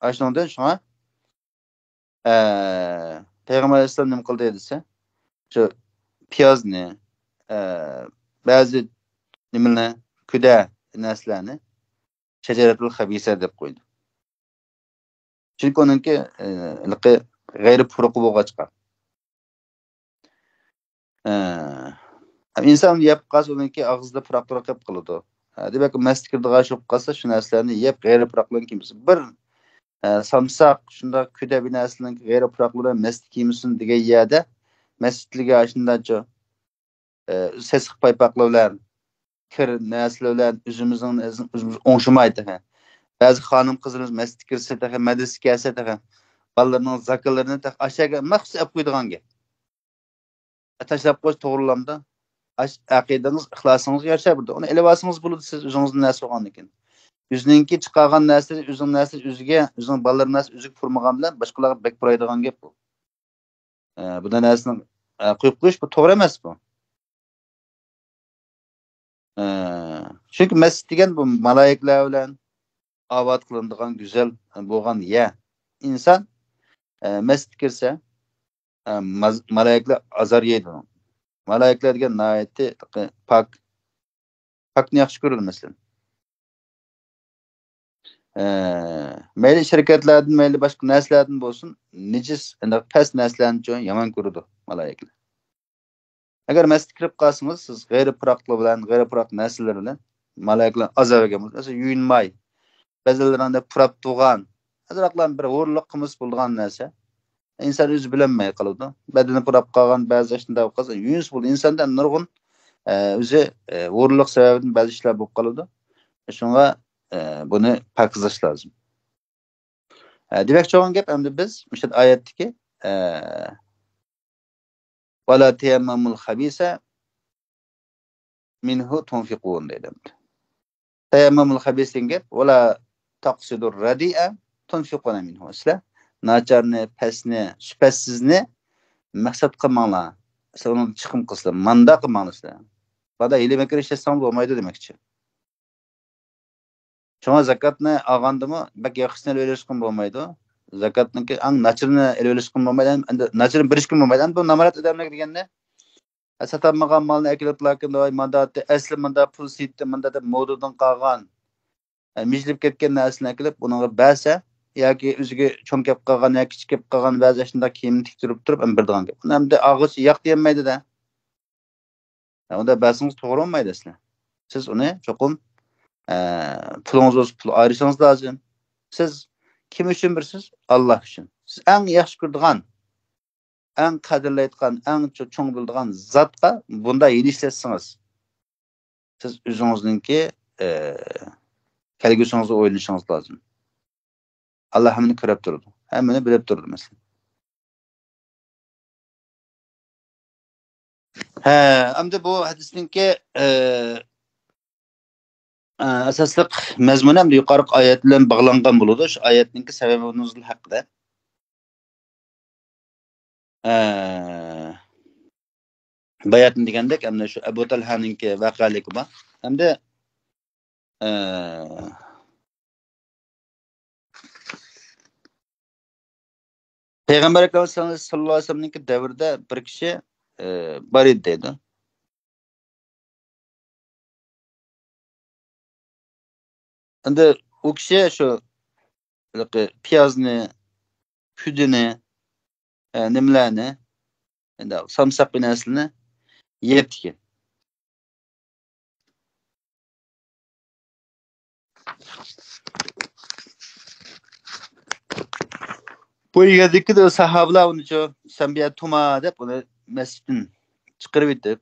ئاشۇنىڭدىن شۇڭا، ئە، پەيغەمبەر ئەلەيھىسسالام نېمە قىلدى دېسە، شۇ پىيازنى، ئە، بەزى نېمىلەرنى، كۈدە نەرسىلەرنى شەجەرەتۇل خەبىسە دەپ قويدى. چۈنكى ئۇنىڭكى، ئە، ھېلىقى غەيرىي پۇرىقى بولغاچقا. ئە، ئىنسان يەپ قالسا، ئۇنىڭكى ئاغزىدا پۇراق-پۇراق گەپ قىلىدۇ. ئە، دېمەك، مەستە كىرىدىغان ئىش بولۇپ قالسا، شۇ نەرسىلەرنى يەپ، غەيرىي پۇراقلىرىنى كىيمىسۇن. بىر، ئە، سامساق، شۇنداق كۈدە بىر نەرسىلەرنىڭكى غەيرىي پۇراقلىرى بىلەن مەستە كىيمىسۇن دېگەن يەردە، مەسچىتلەرگە ئاشۇنداقچە، ئە، سېسىق پايپاقلار بىلەن، كىر نەرسىلەر بىلەن ئۆزىمىزنىڭ، ئۆزىمىز ئوڭشىماي تېخى. بەزى خانىم قىزلىرىمىز مەسچىتكە كىرسە تېخى، مەدرىسىگە كەلسە تېخى، بالىلىرىنىڭ زاكىلىرىنى تېخى ئاشۇ يەرگە مەخسۇس ئەپ قويىدىغان گەپ. ئە، تاشلاپ قويۇش توغرىلامدۇ؟ ئاش-، ئەقىدىڭىز، ئىخلاسىڭىزغا يارىشا بىردە. ئۇنى ئېلىۋالسىڭىز بولىدۇ، سىز ئۆزىڭىزنىڭ نەرسە بولغاندىكىن. ئۆزىنىڭكى چىقارغان نەرسىسى، ئۆزىنىڭ نەرسىسى ئۆزىگە، ئۆزىنىڭ بالىلىرىنىڭ نەرسىسى ئۆزىگە پۇرىمىغان بىلەن باشقىلارغا بەك پۇرايدىغان گەپ بۇ. ئە، بۇنداق نەرسىنى، ئە، قويۇپ قويۇش بۇ توغرا ئەمەس بۇ. ئە، چۈنكى مەسچىت دېگەن بۇ مالايىكىلەر بىلەن ئاۋات قىلىنىدىغان گۈزەل بولغان يەر. ئىنسان، ئە، مەسچىتكە كىرسە، ئە، ماز-، مالايىكىلەر ئازار يەيدۇ. مالايىكىلەر دېگەن ناھايىتى پاك، پاكنى ياخشى كۆرىدۇ، مەسىلەن. ئە، مەيلى شىركەتلەردىن، مەيلى باشقا نەرسىلەردىن بولسۇن، نىجىس، ئەنە پەس نەرسىلەرنىچۇ يامان كۆرىدۇ مالايىكىلەر. ئەگەر مەسچىتكە كىرىپ قالسىڭىز، سىز غەيرىي پۇراقلار بىلەن، غەيرىي پۇراق نەرسىلەر بىلەن مالايىكىلەر ئازاب بەرگەن بولسا، مەسىلەن، يۇيۇنماي، بەزىلىرىڭدە پۇراپ تۇرغان، ئازراقلا بىر ھورلۇق قىلمىسا بولىدىغان نەرسە. ئىنسان ئۆزى بىلەلمەي قالىدۇ. بەدىنى پۇراپ قالغان بەزى ئىشلاردا بولۇپ قالسا، يۇيۇنسا بولىدۇ. ئىنساندا نۇرغۇن، ئە، ئۆزى، ئە، ھورلۇق سەۋەبىدىن بەزى ئىشلار بولۇپ قالىدۇ. شۇڭا، ئە، بۇنى پاكىزلاش لازىم. ئە، دېمەكچى بولغان گەپ، ئەمدى بىز مۇشۇ ئايەتتىكى، ئە، «ولا تيمموا الخبيث منه تنفقون» دەيدۇ. «تيمموا الخبيث» دېگەن گەپ، «ولا تقصدوا الرديء تنفقون منه». سىلەر ناچارنى، پەسنى، سۈپەتسىزنى مەقسەت قىلماڭلار. سىلەر ئۇنىڭدىن چىقىم قىلسىلەر، ماندا قىلماڭلار سىلەر. بادا ھىيلە مىكىر ئىشلەتسەڭلار بولمايدۇ دېمەكچى. شۇڭا زاكاتنى ئالغاندىمۇ بەك ياخشىسىنى ئېلىۋېلىشقىمۇ بولمايدۇ. زاكاتنىڭكى ئەڭ ناچىرىنى ئېلىۋېلىشقىمۇ بولمايدۇ. ئەمدى ناچىرىنى بېرىشكىمۇ بولمايدۇ. ئەمدى بۇ نامرات ئادەملەر دېگەننى، ساتالمىغان مالنى ئەكېلىپلا، ۋاي، ماندا ئەسلى ماندا پۇل سېتىپتۇ، ماندا دەپ مودىدىن قالغان، مىجىلىپ كەتكەن نەرسىنى ئەكېلىپ ئۇنىڭغا بەرسە، ياكى ئۆزىگە چوڭ كەپ قالغان ياكى كىچىك كەپ قالغان بەزى ئاشۇنداق كىيىمنى تىكتۈرۈپ تۇرۇپ، ئەمدى بېرىدىغان گەپ. ئۇنى ئەمدى ئالغۇچى ياق دېيەلمەيدۇ-دە. ئۇنداق بەرسىڭىز توغرا بولمايدۇ ئەسلى. سىز ئۇنى چوقۇم، ئە، پۇلىڭىز بولسا پۇل ئايرىشىڭىز لازىم. سىز كىم ئۈچۈن بېرىسىز؟ ئاللا ئۈچۈن. سىز ئەڭ ياخشى كۆرىدىغان، ئەڭ قەدىرلەيدىغان، ئەڭ چو-، چوڭ بىلىدىغان زاتقا بۇنداق ھىيلە ئىشلەتسىڭىز، سىز ئۆزىڭىزنىڭكى، ئە، كەلگۈسىڭىزنى ئويلىشىڭىز لازىم. ئاللا ھەممىنى كۆرۈپ تۇرىدۇ. ھەممىنى بىلىپ تۇرىدۇ، مەسىلەن. ھە، ئەمدى بۇ ھەدىسنىڭكى، ئە، ئە، ئاساسلىق مەزمۇنى ئەمدى يۇقىرىقى ئايەت بىلەن باغلانغان بولىدۇ. شۇ ئايەتنىڭكى سەۋەبى نۇزۇل ھەققىدە. ئە، باياتىن دېگەندەك، ئەمدى شۇ ئەبۇ تەلھانىڭكى ۋەقەلىكى بار. ئەمدى، ئە، پەيغەمبەر ئەكرەم سەللەللاھۇ ئەلەيھى ۋەسەللەمنىڭكى دەۋرىدە بىر كىشى، ئە، بار ئىدى دەيدۇ. ئەمدى ئۇ كىشى شۇ ھېلىقى پىيازنى، كۈدىنى، ئە، نېمىلەرنى، ئەمدى سامساق بىر نەرسىلەرنى يەپتىكەن. بۇ يەردىكى ساھابىلار ئۇنىچۇ، سەن بۇ يەردە تۇرما دەپ ئۇنى مەسچىتتىن چىقىرىۋېتىپ،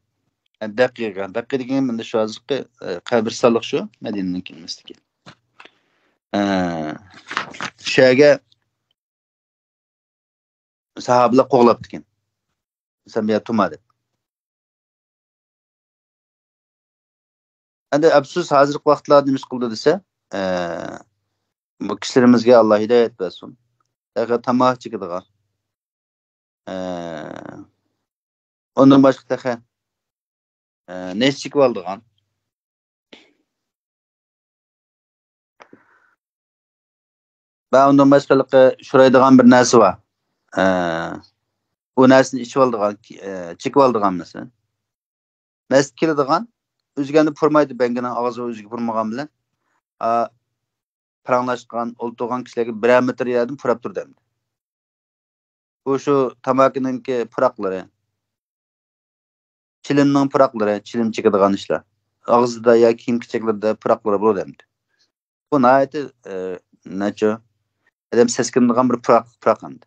بەقىغا، بەقى دېگەن مەندە شۇ ھازىرقى، ئە، قەبرىستانلىق شۇ، مەدىنىنىڭ كەلمىسىدىكى. ئە، شۇ يەرگە ساھابىلار قوغلاپتىكەن. سەن بۇ يەردە تۇرما دەپ. ئەمدى ئەپسۇس، ھازىرقى ۋاقىتلاردا نېمە ئىش قىلدى دېسە، ئە، بۇ كىشىلىرىمىزگە ئاللا ھىدايەت بەرسۇن. تېخى تاماكا چېكىدىغان. ئە، ئۇندىن باشقا تېخى، ئە، نەيچە چېكىۋالىدىغان. ۋە ئۇندىن باشقا ھېلىقى شورايدىغان بىر نەرسە بار. ئە، ئۇ نەرسىنى ئىچىۋالىدىغان، ئە، چېكىۋالىدىغان مەسىلەن. مەست كېلىدىغان، ئۆزگەنى پۇرمايدۇ، بەڭگىنىڭ ئاغزىغا ئۆزىگە پۇرمىغان بىلەن، ئا، پاراڭلاشقان، ئولتۇرغان كىشىلەرگە بىرەر مېتىر يەردىن پۇراپ تۇرىدۇ ئەمدى. بۇ شۇ تاماكىنىڭكى پۇراقلىرى، چىلىمنىڭ پۇراقلىرى، چىلىم چېكىدىغان ئىشلار. ئاغزىدا يا كىيىم كېچەكلىرىدە پۇراقلىرى بولىدۇ ئەمدى. بۇ ناھايىتى، ئە، نەچچە ئادەم سەسكىنىدىغان بىر پۇراق، پۇراق ئەمدى.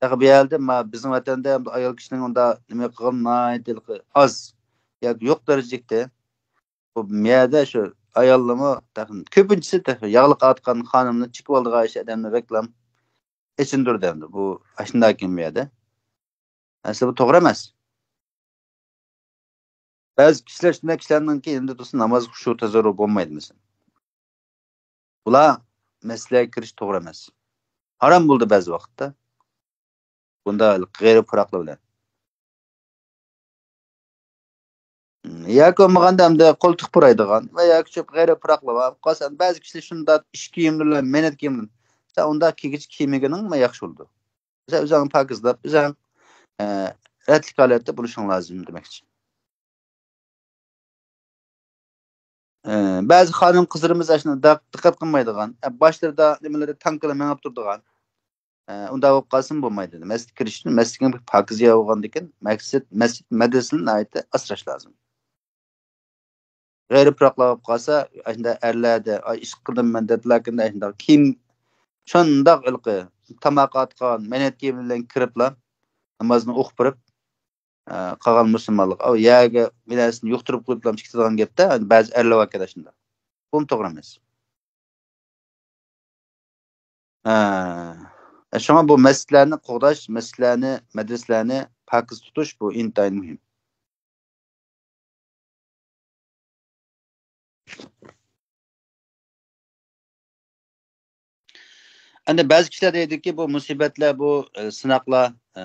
تېخى بۇ يەردە ما-، بىزنىڭ ۋەتەندە ئايال كىشىنىڭ ئۇنداق نېمە قىلغىنى ناھايىتى ئاز ياكى يوق دەرىجىلىكتە. بۇ يەردە شۇ ئاياللارمۇ تېخى كۆپىنچىسى تېخى ياغلىق ئارتقان خانىمنى چېكىۋالىدىغان ئىش ئادەمنى بەكلا ئېچىندۇردى ئەمدى. بۇ ئاشۇنداق ئىكەن بۇ يەردە. ئەسلى بۇ توغرا ئەمەس. بەزى كىشىلەر شۇنداق كىشىلەرنىڭكى يېنىدا تۇرسا نامازغا خۇشۇ تەزەررۇ بولمايدۇ مەسىلەن. بۇلار مەسچىتلەرگە كىرىش توغرا ئەمەس. ھارام بولدى بەزى ۋاقىتتا. بۇنداق غەيرىي پۇراقلار بىلەن. ياكى بولمىغاندا ئەمدى قولتۇق پۇرايدىغان ۋە ياكى شۇ غەيرىي پۇراقلار بار. قالسا بەزى كىشىلەر شۇنداق ئىش كىيىملىرى بىلەن، مەينەت كىيىم بىلەن، سەن ئۇنداق كىيگۈچ كىيمىگىنىڭ ياخشى بولىدۇ. مەسىلەن، ئۆزۈڭنى پاكىزلاپ، ئۆزۈڭ، ئە، رەتلىك ھالەتتە بولۇشۇڭ لازىم دېمەكچى. ئە، بەزى خانىم قىزلىرىمىز ئاشۇنداق دىققەت قىلمايدىغان، ئە، باشلىرىدا نېمىلىرى تانكىلا مېڭىپ تۇرىدىغان، ئە، ئۇنداق بولۇپ قالسىمۇ بولمايدۇ. مەسچىتكە كىرىش ئۈچۈن مەسچىتكە پاكىز يەر بولغاندىكىن، مەسچىت، مەسچىت، مەدرىسىنى ناھايىتى ئاسراش لازىم. غەيرىي پۇراقلار بولۇپ قالسا، ئاشۇنداق ئەرلەردە، ئاي، ئىش قىلدىم مەن دەپلا، ئاشۇنداق كىيىم، شۇنداق ھېلىقى تاماقا ئاتقان، مەينەت كىيىم بىلەن كىرىپلا، نامازنى ئوقۇپ بېرىپ، ئە، قالغان مۇسۇلمانلار، ئاۋۇ يەرگە بىر نەرسىنى يۇقتۇرۇپ قويۇپلا كېتىدىغان گەپتە، بەزى ئەرلەر باركەن ئاشۇنداق. بۇمۇ توغرا ئەمەس. ھە. شۇڭا بۇ مەسچىتلەرنى قوغداش، مەسچىتلەرنى، مەدرىسىلەرنى پاكىز تۇتۇش، بۇ ئىنتايىن مۇھىم. ئەمدى بەزى كىشىلەر دەيدۇكى، بۇ مۇسىبەتلەر، بۇ، ئە، سىناقلار، ئە،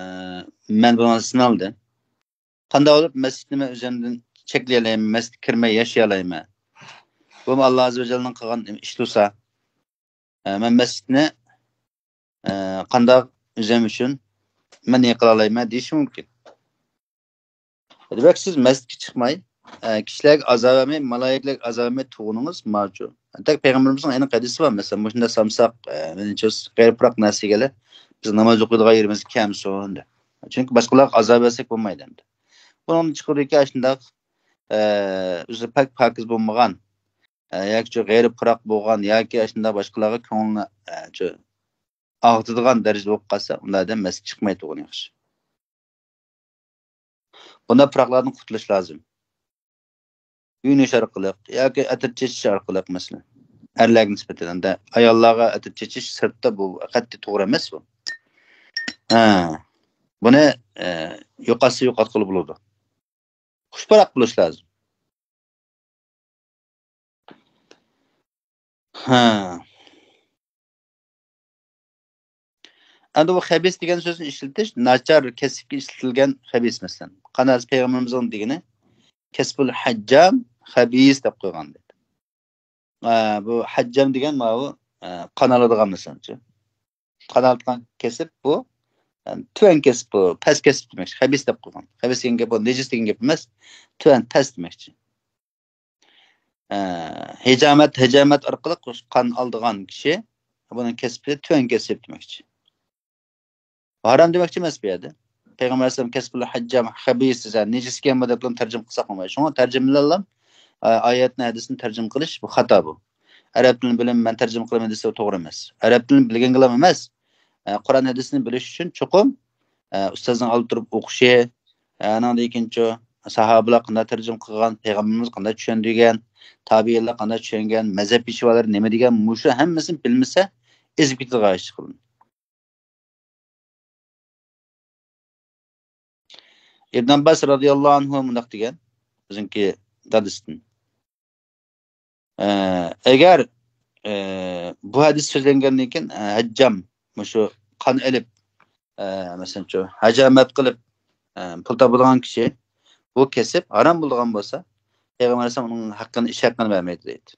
مەن بۇنىڭغا سىنالدىم. قانداق بولۇپ مەسچىتنى مەن ئۆزۈمدىن چەكلىيەلەيمەن، مەسچىتكە كىرمەي ياشىيالايمەن؟ بۇمۇ ئاللا ئەززە ۋە جەللىنىڭ قىلغان ئىشى تۇرسا، ئە، مەن مەسچىتنى، ئە، قانداق ئۆزۈم ئۈچۈن مەن نېمە قىلالايمەن دېيىشى مۇمكىن. دېمەك، سىز مەسچىتكە چىقماي، ئە، كىشىلەرگە ئازاب بەرمەي، مالايىكىلەرگە ئازاب بەرمەي تۇرغىنىڭىز ماجۇ. تەك پەيغەمبىرىمىزنىڭ ئېنىق ھەدىسى بار، مەسىلەن، مۇشۇنداق سامساق، ئە، مېنىڭچە غەيرىي پۇراق نەرسە ئىگىلەر، بىز ناماز ئوقۇيدىغان يېرىمىزگە كەلمىسۇن دەپ. چۈنكى باشقىلارغا ئازاب بەرسەك بولمايدۇ ئەمدى. بۇنىڭدىن چىقىدۇكى ئاشۇنداق، ئە، ئۆزى پاك پاكىز بولمىغان، ئە، ياكى شۇ غەيرىي پۇراق بولغان ياكى ئاشۇنداق باشقىلارغا كۆڭلىنى، ئە، شۇ ئاغرىتىدىغان دەرىجىدە بولۇپ قالسا، ئۇنداق ئادەم مەسچىتكە چىقماي تۇرغىنى ياخشى. بۇنداق پۇراقلاردىن قۇتۇلۇش لازىم. يۇيۇنۇش ئارقىلىق ياكى ئەتىر چېچىش ئارقىلىق، مەسىلەن، ئەرلەرگە نىسبەتەن، ئەمدى ئاياللارغا ئەتىر چېچىش سىرتتا، بۇ قەتئىي توغرا ئەمەس بۇ. ھە. بۇنى، ئە، يوقاتسا يوقاتقىلى بولىدۇ. خۇش پۇراق بولۇش لازىم. ھە. ئەمدى بۇ خەبىس دېگەن سۆزنى ئىشلىتىش، ناچار كەسىپكە ئىشلىتىلگەن خەبىس، مەسىلەن. قانداق پەيغەمبىرىمىزنىڭ دېگىنى، كەسپۇل ھەججام خەبىس دەپ قويغان دەيدۇ. ئە، بۇ ھەججام دېگەن ماۋۇ، ئە، قان ئالىدىغان، مەسىلەنچۇ. قان ئالىدىغان كەسىپ بۇ، ئە، تۆۋەن كەسىپ بۇ، پەس كەسىپ دېمەكچى. خەبىس دەپ قويغان. خەبىس دېگەن گەپ، بۇ نىجىس دېگەن گەپ ئەمەس. تۆۋەن، پەس دېمەكچى. ئە، ھىجامەت، ھىجامەت ئارقىلىق قان ئالىدىغان كىشى، بۇنىڭ كەسپى تۆۋەن كەسىپ دېمەكچى. ھارام دېمەكچى ئەمەس بۇ يەردە. پەيغەمبەر ئەلەيھىسسالام كەسپۇل ھەججام خەبىس دېسە، نىجىس ئىكەن بۇ دەپلا تەرجىمە قىلساق بولمايدۇ. شۇڭا تەرجىمىلەرلا، ئە، ئايەتنى، ھەدىسنى تەرجىمە قىلىش بۇ خاتا بۇ. ئەرەب تىلىنى بىلىمەن، مەن تەرجىمە قىلىمەن دېسە توغرا ئەمەس. ئەرەب تىلىنى بىلگەنگىلا ئەمەس، ئە، قۇرئان ھەدىسنى بىلىش ئۈچۈن چوقۇم، ئە، ئۇستازنىڭ ئالدىدا تۇرۇپ ئوقۇشى، ئە، ئانىڭدىن كېيىنچۇ ساھابىلەر قانداق تەرجىمە قىلغان، پەيغەمبىرىمىز قانداق چۈشەندۈرگەن، تابىئىنلار قانداق چۈشەنگەن، مەزھەپ پېشۋالىرى نېمە دېگەن، مۇشۇ ھەممىسىنى بىلمىسە ئېزىپ كېتىدىغان ئىش قىلىدۇ. ئىبن ئابباس رازىياللاھۇ ئەنھۇ مۇنداق دېگەن، ئۆزىنىڭكى دادىسىدىن. ئە، ئەگەر، ئە، بۇ ھەدىس سۆزلەنگەندىن كېيىن، ئە، ھەججام، مۇشۇ قان ئېلىپ، ئە، مەسىلەنچۇ، ھەجامەت قىلىپ، ئە، پۇل تاپىدىغان كىشى، بۇ كەسىپ ھارام بولىدىغان بولسا، پەيغەمبەر ئەلەيھىسسالام ئۇنىڭ ھەققىنى، ئىش ھەققىنى بەرمەيدۇ دەيدۇ.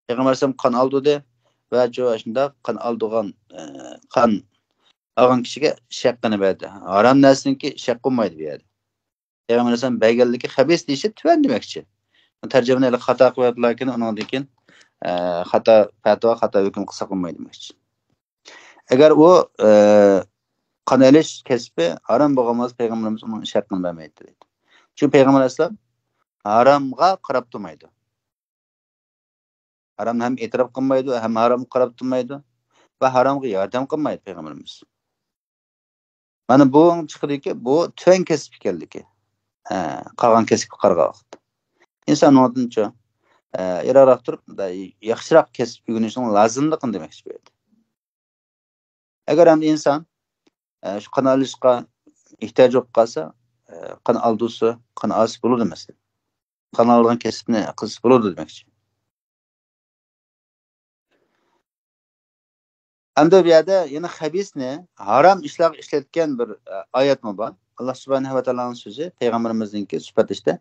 پەيغەمبەر ئەلەيھىسسالام قان ئالدۇردى ۋە شۇ شۇنداق قان ئالدۇرغان، ئە، قان ئالغان كىشىگە ئىش ھەققىنى بەردى. ھارام نەرسىنىڭكى ئىش ھەققى بولمايدۇ بۇ يەردە. پەيغەمبەر ئەلەيھىسسالام بەرگەنلىكى خەبىس دېيىشى تۆۋەن دېمەكچى. تەرجىمىنى ھېلى خاتا قىلىۋاتىدىكىن، ئۇنىڭدىن كېيىن، ئە، خاتا پەتىۋا، خاتا ھۆكۈم قىلساق بولمايدۇ دېمەكچى. ئەگەر ئۇ، ئە، قان ئېلىش كەسپى ھارام بولغان بولسا، پەيغەمبىرىمىز ئۇنىڭ ئىش ھەققىنى بەرمەيتتى دەيدۇ. چۈنكى پەيغەمبەر ئەلەيھىسسالام ھارامغا قاراپ تۇرمايدۇ. ھارامنى ھەم ئېتىراپ قىلمايدۇ، ھەم ھارامغا قاراپ تۇرمايدۇ ۋە ھارامغا ياردەم قىلمايدۇ پەيغەمبىرىمىز. مانا بۇ چىقىدۇكى، بۇ تۆۋەن كەسىپ ئىكەنلىكى. ھە، قالغان كەسىپكە قارىغان ۋاقىتتا. ئىنسان ئۇنىڭدىنچۇ، ئە، يىراقراق تۇرۇپ، ياخشىراق كەسىپ ئۆگىنىشنىڭ لازىملىقىنى دېمەكچى بۇ يەردە. ئەگەر ئەمدى ئىنسان، ئە، شۇ قان ئېلىشقا ئېھتىياج بولۇپ قالسا، ئە، قان ئالدۇرسا، قان ئالسا بولىدۇ مەسىلەن. قان ئالىدىغان كەسىپنى قىلسا بولىدۇ دېمەكچى. ئەمدى بۇ يەردە يەنە خەبىسنى ھارام ئىشلارغا ئىشلەتكەن بىر، ئە، ئايەتمۇ بار. ئاللا سۇبھانەھۇ ۋە تائالانىڭ سۆزى، پەيغەمبىرىمىزنىڭكى سۈپەت ئىشتە،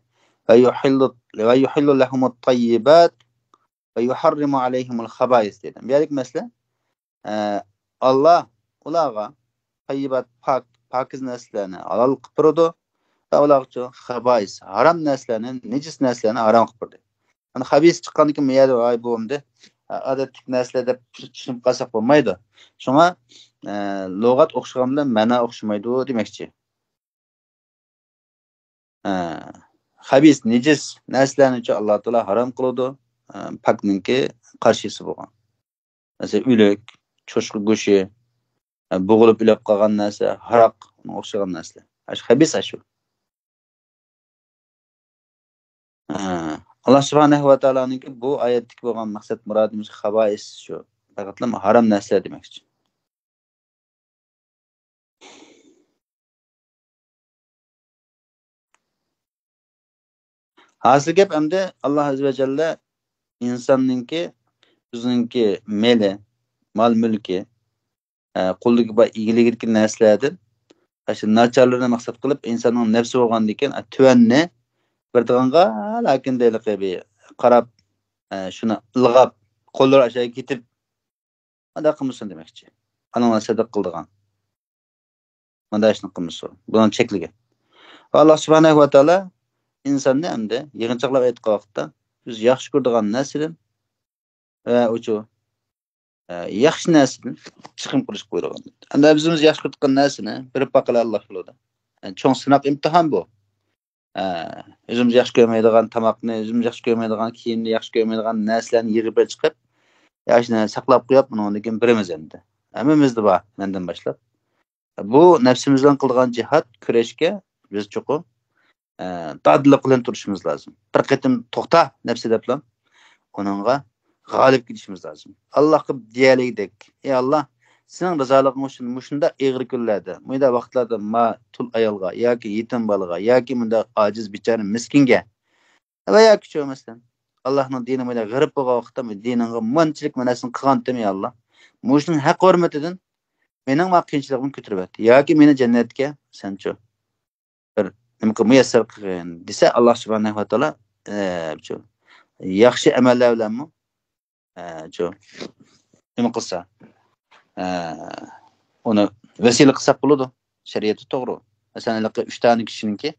ۋە يۇھىللۇ، ۋە يۇھىللۇ لەھۇمۇت تەييىبات ۋە يۇھەررىمۇ ئەلەيھىمۇل خەبائىس دېدى. بۇ يەردىكى مەسىلە، ئە، ئاللا ئۇلارغا تەييىبات، پاك، پاكىز نەرسىلەرنى ھالال قىلىپ بېرىدۇ ۋە ئۇلارغىچۇ خەبائىس، ھارام نەرسىلەرنى، نىجىس نەرسىلەرنى ھارام قىلىپ بېرىدۇ. ئەنە خەبىس چىققاندىن كېيىن بۇ يەردە، ۋاي، بۇ ئەمدى، ئە، ئادەتتىكى نەرسىلەر دەپ چۈشىنىپ قالساق بولمايدۇ. شۇڭا، ئە، لۇغەت ئوخشىغان بىلەن مەنا ئوخشىمايدۇ دېمەكچى. ئە، خەبىس، نىجىس نەرسىلەرنىچۇ ئاللا تائالا ھارام قىلىدۇ. ئە، پاكنىڭكى قارشىسى بولغان. مەسىلەن، ئۆلۈك، چوشقا گۆشى، ئە، بوغۇلۇپ ئۆلۈپ قالغان نەرسە، ھاراق، ئۇنىڭغا ئوخشىغان نەرسىلەر. ئاشۇ خەبىس ئاشۇ. ئە، ئاللا سۇبھانەھۇ ۋە تائالانىڭكى بۇ ئايەتتىكى بولغان مەقسەت مۇرادىمىز خەبائىس شۇ. پەقەتلا ھارام نەرسىلەر دېمەكچى. ھاسىل گەپ ئەمدى ئاللا ئەززە ۋە جەللە ئىنساننىڭكى، ئۆزىنىڭكى مېلى، مال-مۈلكى، ئە، قولىدىكى بار ئىگىلىكىدىكى نەرسىلەردىن ئاشۇ ناچارلىرىنى مەقسەت قىلىپ، ئىنساننىڭ نەپسى بولغاندىكىن، ئە، تۆۋەننى بېرىدىغانغا، لېكىن دەيلى بىر قاراپ، ئە، شۇنى ئىلغاپ، قوللىرى ئاشۇ يەرگە كېتىپ، ئۇنداق قىلمىسۇن دېمەكچى. ئانىڭلار سەدىقە قىلىدىغان. مۇنداق ئىشنى قىلمىسۇن. بۇنى چەكلىگەن. ۋە ئاللا سۇبھانەھۇ ۋە تائالا ئىنساننى ئەمدى يىغىنچاقلاپ ئېيتقان ۋاقىتتا، بىز ياخشى كۆرىدىغان نەرسىدىن ۋە ئۇچۇ، ئە، ياخشى نەرسىدىن چىقىم قىلىشقا بۇيرۇغان. ئەمدى بىز ياخشى كۆرىدىغان نەرسىنى بېرىپ باقىلى ئاللا يولىدا. يەنى چوڭ سىناق ئىمتىھان بۇ. ئە، ئۆزىمىز ياخشى كۆرمەيدىغان تاماقنى، ئۆزىمىز ياخشى كۆرمەيدىغان كىيىمنى، ياخشى كۆرمەيدىغان نەرسىلەرنى يىغىپ چىقىپ، ياخشىنى ساقلاپ قويۇپ، ئۇنىڭدىن كېيىن بېرىمىز ئەمدى. ھەممىمىزدە بار، مەندىن باشلاپ. بۇ نەپسىمىز بىلەن قىلىدىغان جىھاد، كۈرەشكە بىز چوقۇم، ئە، دادىللىق بىلەن تۇرۇشىمىز لازىم. بىر قېتىم توختا نەپسى دەپلا، ئۇنىڭغا غالىب كېلىشىمىز لازىم. ئاللاھقا دېيەلىگۈدەك، ئى ئاللا، سېنىڭ رىزالىقىڭ ئۈچۈن مۇشۇنداق ئېغىر كۈنلەردە، مۇنداق ۋاقىتلاردا ما تۇل ئايالغا ياكى يېتىم بالىغا ياكى مۇنداق ئاجىز بىچارە مىسكىنگە ۋە ياكى شۇ مەسىلەن، ئاللاھنىڭ دىنى بىلەن غېرىب بولغان ۋاقىتتا دىنىڭغا مۇنچىلىك مەنىسىنى قىلغانتىم، يا ئاللا. مۇشۇنىڭ ھەق ھۆرمىتىدىن مېنىڭ ما قىيىنچىلىقىمنى كۆتۈرۈۋەت. ياكى مېنى جەننەتكە سەنچۇ بىر نېمە قىل، مۇيەسسەر قىلغىن دېسە، ئاللا سۇبھانەھۇ ۋە تائالا، ئە، شۇ ياخشى ئەمەللەر بىلەنمۇ، ئە، شۇ نېمە قىلسا، ئە، ئۇنى ۋەسىلە قىلساق بولىدۇ. شەرىئەتتە توغرا. مەسىلەن، ھېلىقى ئۈچ دانە كىشىنىڭكى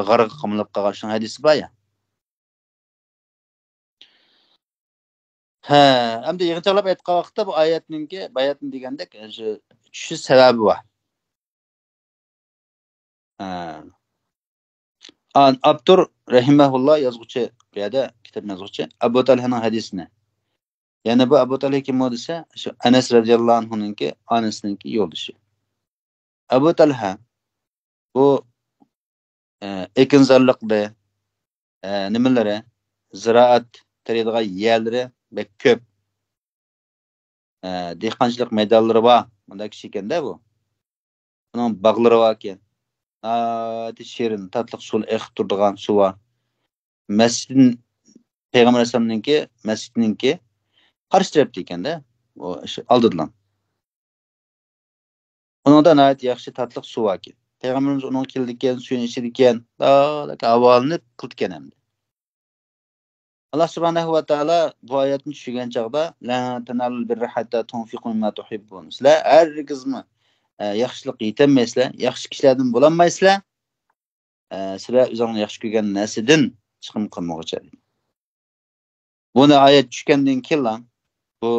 غارغا قامىلىپ قالغان شۇنىڭ ھەدىسى بار يا. ھە، ئەمدى يىغىنچاقلاپ ئېيتقان ۋاقىتتا بۇ ئايەتنىڭكى، بۇ ئايەتنى دېگەندەك، شۇ چۈشۈش سەۋەبى بار. ھە. ئان-، ئاپتور رەھىمەھۇللا يازغۇچى، بۇ يەردە كىتاب يازغۇچى ئەبۇ تەلھەنىڭ ھەدىسىنى. يەنى بۇ ئەبۇ تەلھە كىم ئۇ دېسە، شۇ ئەنەس رەزىياللاھۇ ئەنھۇنىڭكى ئانىسىنىڭكى يولدىشى. ئەبۇ تەلھە بۇ، ئە، ئېكىنزارلىقلىرى، ئە، نېمىلىرى، زىرائەت تېرىيدىغان يەرلىرى بەك كۆپ. ئە، دېھقانچىلىق مەيدانلىرى بار. مۇنداق كىشى ئىكەن-دە بۇ. ئۇنىڭ باغلىرى باركەن. ناھايىتى شېرىن، تاتلىق سۇ ئېقىپ تۇرىدىغان سۇ بار. مەسچىتىن-، پەيغەمبەر ئەلەيھىسسالامنىڭكى مەسچىتىنىڭكى قارشى تەرەپتە ئىكەن-دە. ئۇ ئالدىدىلا. ئۇنىڭدا ناھايىتى ياخشى تاتلىق سۇ باركەن. پەيغەمبىرىمىز ئۇنىڭغا كېلىدىكەن، سۇيىنى ئىچىدىكەن، دائىم ھاۋالىنىپ قىلىدىكەن ئەمدى. ئاللا سۇبھانەھۇ ۋە تائالا بۇ ئايەتنى چۈشۈرگەن چاغدا، لەن تەنالۇل بىررە ھەتتا تۇنفىقۇ مىمما تۇھىببۇن. سىلەر ھەرگىزمۇ، ئە، ياخشىلىققا يېتەلمەيسىلەر، ياخشى كىشىلەردىن بولالمايسىلەر. ئە، سىلەر ئۆزۈڭلار ياخشى كۆرگەن نەرسىدىن چىقىم قىلمىغۇچە. بۇ ئايەت چۈشكەندىن كېيىنلا بۇ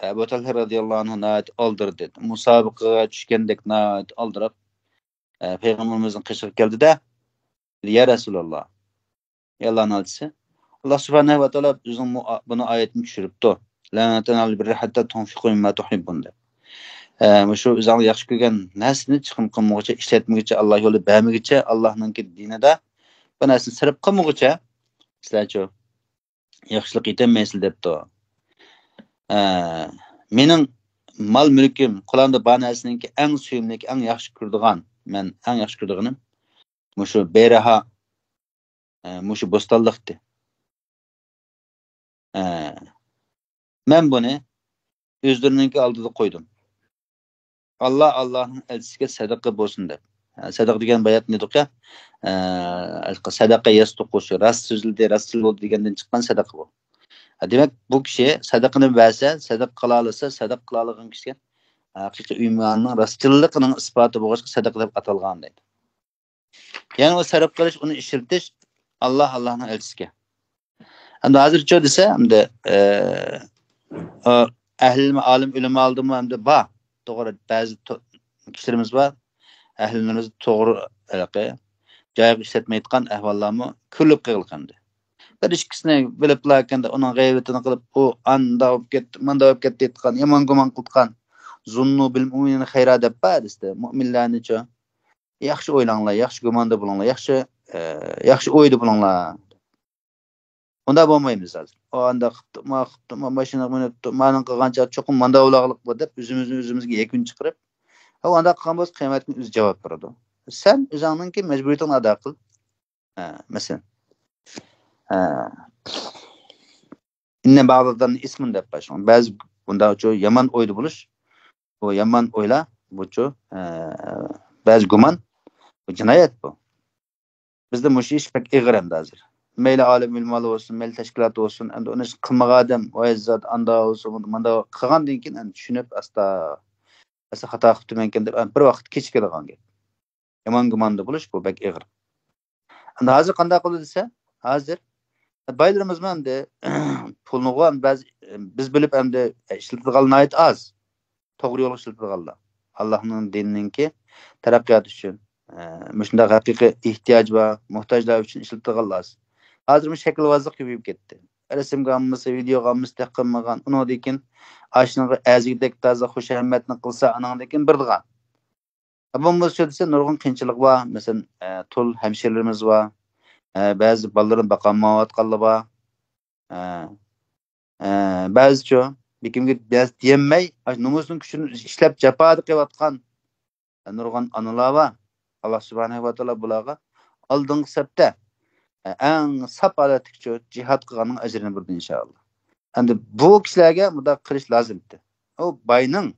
ئەبۇ تەلھە رەزىياللاھۇ ئەنھۇ ناھايىتى ئالدىرىدى. مۇسابىقىگە چۈشكەندەك ناھايىتى ئالدىراپ، ئە، پەيغەمبىرىمىزنىڭ قېشىغا كەلدى-دە، يا رەسۇلاللا، ئى ئاللانىڭ ئەلچىسى، ئاللا سۇبھانەھۇ ۋە تائالا ئۆزىنىڭ مۇ-، بۇنى ئايەتنى چۈشۈرۈپتۇ. لەن تەنالۇل بىررە ھەتتا تۇنفىقۇ مىمما تۇھىببۇن دەپ. ئە، مۇشۇ ئۆزۈڭلار ياخشى كۆرگەن نەرسىنى چىقىم قىلمىغۇچە، ئىشلەتمىگۈچە، ئاللا يولىدا بەرمىگۈچە، ئاللانىڭكى دىنىدا بۇ نەرسىنى سەرپ قىلمىغۇچە، سىلەرچۇ ياخشىلىق يېتەلمەيسىلەر دەپتۇ. ئە، مېنىڭ مال-مۈلكۈم، قولۇمدا بار نەرسىنىڭكى ئەڭ سۆيۈملۈك، ئەڭ ياخشى كۆرىدىغان، مەن ئەڭ ياخشى كۆرىدىغىنىم مۇشۇ بەيرەھا، ئە، مۇشۇ بوستانلىقتى. ئە، مەن بۇنى ئۆزلىرىنىڭكى ئالدىدا قويدۇم. ئاللا، ئاللانىڭ ئەلچىسىگە سەدىقە بولسۇن دەپ. سەدەقە دېگەن باياتىن دېدۇق يا، ئە، سەدەقە يەستۇقۇ، شۇ راست سۆزلىدى، راست سۆزلىدى دېگەندىن چىققان سەدەقە بۇ. دېمەك، بۇ كىشى سەدەقىنى بەرسە، سەدەقە قىلالىسا، سەدەقە قىلالىغان كىشىگە ھەقىقىي ئىماننىڭ راستچىللىقىنىڭ ئىسپاتى بولغاچقا سەدەقە دەپ ئاتالغان دەيدۇ. يەنى ئۇ سەرپ قىلىش، ئۇنى ئىشلىتىش، ئاللا، ئاللانىڭ ئەلچىسىگە. ئەمدى ھازىرچۇ دېسە، ئەمدى، ئە، ئەھلى ئالىم ئۆلىمالاردىمۇ ئەمدى بار. توغرا، بەزى تو-، كىشىلىرىمىز بار، ئەھلىلىرىمىز توغرا ھېلىقى جايىغا ئىشلەتمەيدىغان ئەھۋاللارمۇ كۆرۈلۈپ قېلىدىكەن. بىر ئىككىسىنى بىلىپلا ئەكەندە، ئۇنىڭ غەيۋىتىنى قىلىپ، ئۇ ئاندا بولۇپ كەتتى، ماندا بولۇپ كەتتى دەيدىغان، يامان گۇمان قىلىدىغان. زۇننۇ بىل مۇئمىنىنى خەيرا دەپ بار ھەدىستە. مۇئمىنلارنىچۇ، ياخشى ئويلاڭلار، ياخشى گۇماندا بولۇڭلار، ياخشى، ئە، ياخشى ئويدا بولۇڭلار. ئۇنداق بولمايمىز ھازىر. ئۇ ئانداق قىپتۇ، ما قىپتۇ، ما ماشىنىغا مىنىپتۇ، مانىڭ قىلغان چاغ چوقۇم ماندا بولاغلىق بۇ دەپ ئۆزىمىزنى ئۆزىمىزگە يەكۈن چىقىرىپ، ئۇ ئانداق قىلغان بولسا قىيامەت كۈنى ئۆزى جاۋاب بېرىدۇ. سەن ئۆزۈڭنىڭكى مەجبۇرىيىتىڭنى ئادا قىل. ھە، مەسىلەن. ھە. ئىننە بەزىدىن ئىسمىن دەپ باشلىغان. بەزى بۇنداقچۇ يامان ئويدا بولۇش. بۇ يامان ئويلا، بۇچۇ، ئە، بەزى گۇمان، بۇ جىنايەت بۇ. بىزدە مۇشۇ ئىش بەك ئېغىر ئەمدى ھازىر. مەيلى ئالىم ئۆلىمالار بولسۇن، مەيلى تەشكىلات بولسۇن، ئەمدى ئۇنى قىلمىغان ئادەم، ۋاي زات ئاندا بولسۇن، ماندا قىلغاندىن كېيىن ئەمدى چۈشىنىپ، ئاستا، ئاستا خاتا قىپتىمەنكەن دەپ، ئەمدى بىر ۋاقىت كېچىكىدىغان گەپ. يامان گۇماندا بولۇش بۇ بەك ئېغىر. ئەمدى ھازىر قانداق قىلدى دېسە، ھازىر بايلىرىمىزمۇ ئەمدى پۇلنىغۇ ئەمدى بەزى، بىز بىلىپ ئەمدى ئىشلىتىدىغانلار ناھايىتى ئاز. توغرا يولغا ئىشلىتىدىغانلار. ئاللانىڭ دىنىنىڭكى تەرەققىياتى ئۈچۈن، ئە، مۇشۇنداق ھەقىقىي ئېھتىياج بار، موھتاجلار ئۈچۈن ئىشلىتىدىغانلار ئاز. ھازىر مۇشۇ شەكىلۋازلىق كۆپىيىپ كەتتى. رەسىمگە ئالمىسا، ۋىدېيوغا ئالمىسا، دىققەت قىلمىغان. ئۇنىڭدىن كېيىن ئاشۇنىڭغا ئەزىگدەك تازا خۇشامەتنى قىلسا، ئانىڭدىن كېيىن بېرىدىغان. بولمىسا دېسە، نۇرغۇن قىيىنچىلىق بار. مەسىلەن، ئە، تۇل ھەمشىرىلىرىمىز بار. ئە، بەزى بالىلىرىنى باقالمايۋاتقانلار بار. ئە، ئە، بەزىچۇ، بېكىمگە بەز دېيەلمەي، ئاشۇ نومۇسىنىڭ كۈچىنى ئىشلەپ، جاپادا قىلىۋاتقان نۇرغۇن ئانىلار بار. ئاللا سۇبھانەھۇ ۋە تائالا بۇلارغا ئالدىنقى سەپتە، ئە، ئەڭ ساپ ھالەتتىكىچۇ جىھاد قىلغاننىڭ ئەجرىنى بېرىدۇ، ئىنشائاللا. ئەمدى بۇ كىشىلەرگە مۇنداق قىلىش لازىمتى. ئۇ باينىڭ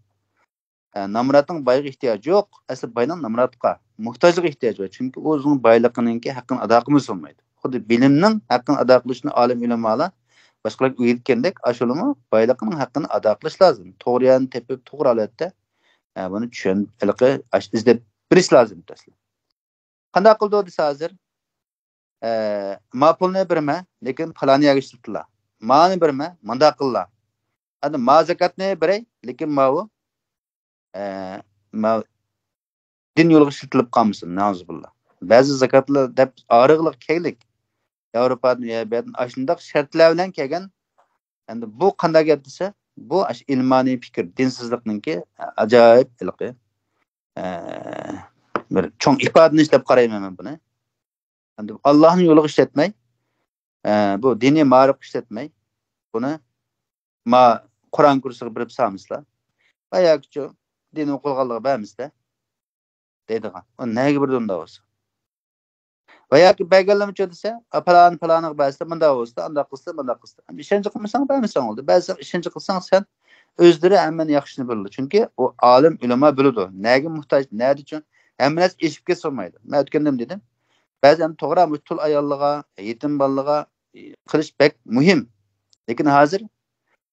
ئە، نامراتنىڭ بايغا ئېھتىياجى يوق، ئەسلى باينىڭ نامراتقا، موھتاجلىققا ئېھتىياجى بار. چۈنكى ئۇ ئۆزىنىڭ بايلىقىنىڭكى ھەققىنى ئادا قىلمىسا بولمايدۇ. خۇددى بىلىمنىڭ ھەققىنى ئادا قىلىشنى ئالىم ئۆلىمالار باشقىلارغا ئۆگەتكەندەك، ئاشۇلىمۇ بايلىقىنىڭ ھەققىنى ئادا قىلىش لازىم. توغرا يەرنى تېپىپ، توغرا ھالەتتە، ئە، بۇنى چۈشەن-، ھېلىقى ئاش-، ئىزدەپ بېرىش لازىم ئەسلى. قانداق قىلدى دېسە ھازىر، ئە، ما پۇلنى بېرىمەن، لېكىن پالان يەرگە ئىشلىتىلا. مانى بېرىمەن، مۇنداق قىللا. ئەمدى ما زاكاتنى بېرەي، لېكىن ماۋۇ، ئە، ما دىن يولىغا ئىشلىتىلىپ قالمىسۇن، نەئۇزۇبىللا. بەزى زاكاتلار دەپ ئارىغلىق كەيلىك. ياۋروپادىن، يا بۇ يەردىن ئاشۇنداق شەرتلەر بىلەن كەلگەن. ئەمدى بۇ قانداق گەپ دېسە، بۇ ئاشۇ ئىلمانىي پىكىر، دىنسىزلىقنىڭكى ئاجايىپ ھېلىقى، ئە، بىر چوڭ ئىپادىلىنىش دەپ قارايمەن مەن بۇنى. ئەمدى ئاللانىڭ يولىغا ئىشلەتمەي، ئە، بۇ دىنىي مائارىپقا ئىشلەتمەي، بۇنى ما قۇرئان كۇرسىغا بېرىپ سالمىسىلا، ۋە ياكىچۇ دىن ئوقۇلغانلىقى بەرمىسىلە دەيدىغان. ئۇ نەگە بېرىدۇ ئۇنداق بولسا؟ ۋە ياكى بەرگەنلىرىمىچۇ دېسە، ئا، پالانى پالانىغا بەرسە، مۇنداق بولسا، ئانداق قىلسا، مۇنداق قىلسا. ئەمدى ئىشەنچ قىلمىساڭ، بەرمىسەڭ بولدى. بەزىسەڭ ئىشەنچ قىلساڭ، سەن ئۆزلىرى ھەممىنى ياخشىنى بىلىدۇ. چۈنكى ئۇ ئالىم، ئۆلىما بىلىدۇ. نەگە موھتاج، نەدىچۇ ھەممە نەرسە ئېشىپ كەتسە بولمايدۇ. مەن ئۆتكەندە دېدىم. بەزى ئەمدى توغرا مۇشۇ تۇل ئاياللىغا، يېتىم بالىلىغا، ئى، قىلىش بەك مۇھىم. لېكىن ھازىر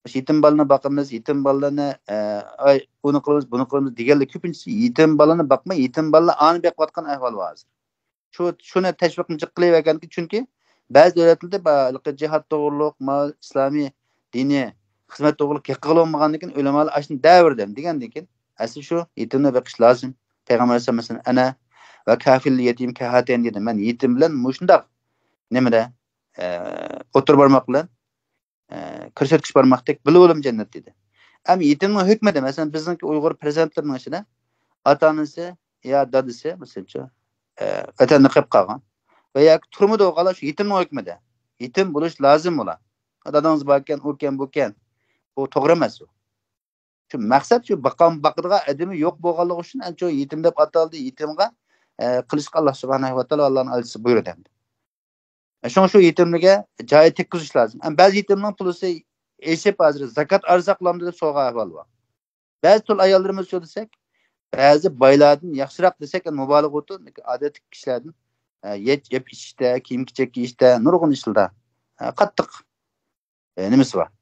مۇشۇ يېتىم بالىنى باقىمىز، يېتىم بالىلارنى، ئە، ئاي، ئۇنى قىلىمىز، بۇنى قىلىمىز دېگەنلەر كۆپىنچىسى يېتىم بالىنى باقماي، يېتىم بالىلار ئانى بېقىۋاتقان ئەھۋال بار ھازىر. شۇ، شۇنى تەشۋىقنى جىق قىلىۋەرگەنكى، چۈنكى بەزى دۆلەتلەردە با-، ھېلىقى جىھاد توغرۇلۇق، ما-، ئىسلامىي دىنىي خىزمەت توغرۇلۇق گەپ قىلغىلى بولمىغاندىن كېيىن، ئۆلىمالار ئاشۇنى دەۋېرىدۇ دېگەندىن كېيىن، ئەسلى شۇ يېتىمنى بېقىش لازىم. پەيغەمبەر ئەلەيھىسسالام مەسىلەن، «ئەنە ۋە كافىلۇل يەتىم كەھاتەين» دېدى. مەن يېتىم بىلەن مۇشۇنداق نېمىدە، ئە، ئوتتۇرا بارماق بىلەن، ئە، كۆرسەتكۈچ بارماقتەك بىللە بولىمەن جەننەت دېدى. ئەمما يېتىمنىڭ ھۆكمىدە، مەسىلەن، بىزنىڭكى ئۇيغۇر پەرزەنتلىرىنىڭ ئىچىدە ئاتا-ئانىسى يا دادىسى، مەسىلەنچۇ، ئە، ۋەتەندە قېلىپ قالغان ۋە ياكى تۇرمىدى بولغانلار شۇ يېتىمنىڭ ھۆكمىدە. يېتىم بولۇش لازىم ئۇلار. دادىڭىز باركەن، ئۇكەن، بۇكەن. بۇ توغرا ئەمەس ئۇ. شۇ مەقسەت شۇ باققان، باقىدىغان ئادىمى يوق بولغانلىقى ئۈچۈن ئەنە شۇ يېتىم دەپ ئاتالدى، يېتىمغا، ئە، قىلىشقا ئاللا سۇبھانەھۇ ۋە تائالا ئاللانىڭ ئەلچىسى بۇيرۇدى ئەمدى. شۇڭا شۇ يېتىملەرگە جايى تەگكۈزۈش لازىم. ئەمما بەزى يېتىمنىڭ پۇلىسى ئېشىپ، ھازىر زاكات ئارزاق بولامدۇ دەپ سورىغان ئەھۋال بار. بەزى تۇل ئاياللىرىمىز شۇ دېسەك، بەزى بايلاردىن ياخشىراق دېسەك، مۇبالىغە بولىدۇ، لېكىن ئادەتتىكى كىشىلەردىن، ئە، يەپ، يەپ ئىچىشتە، كىيىم-كېچەك كىيىشتە، نۇرغۇن ئىشلاردا، ئە، قاتتىق، ئە، نېمىسى بار؟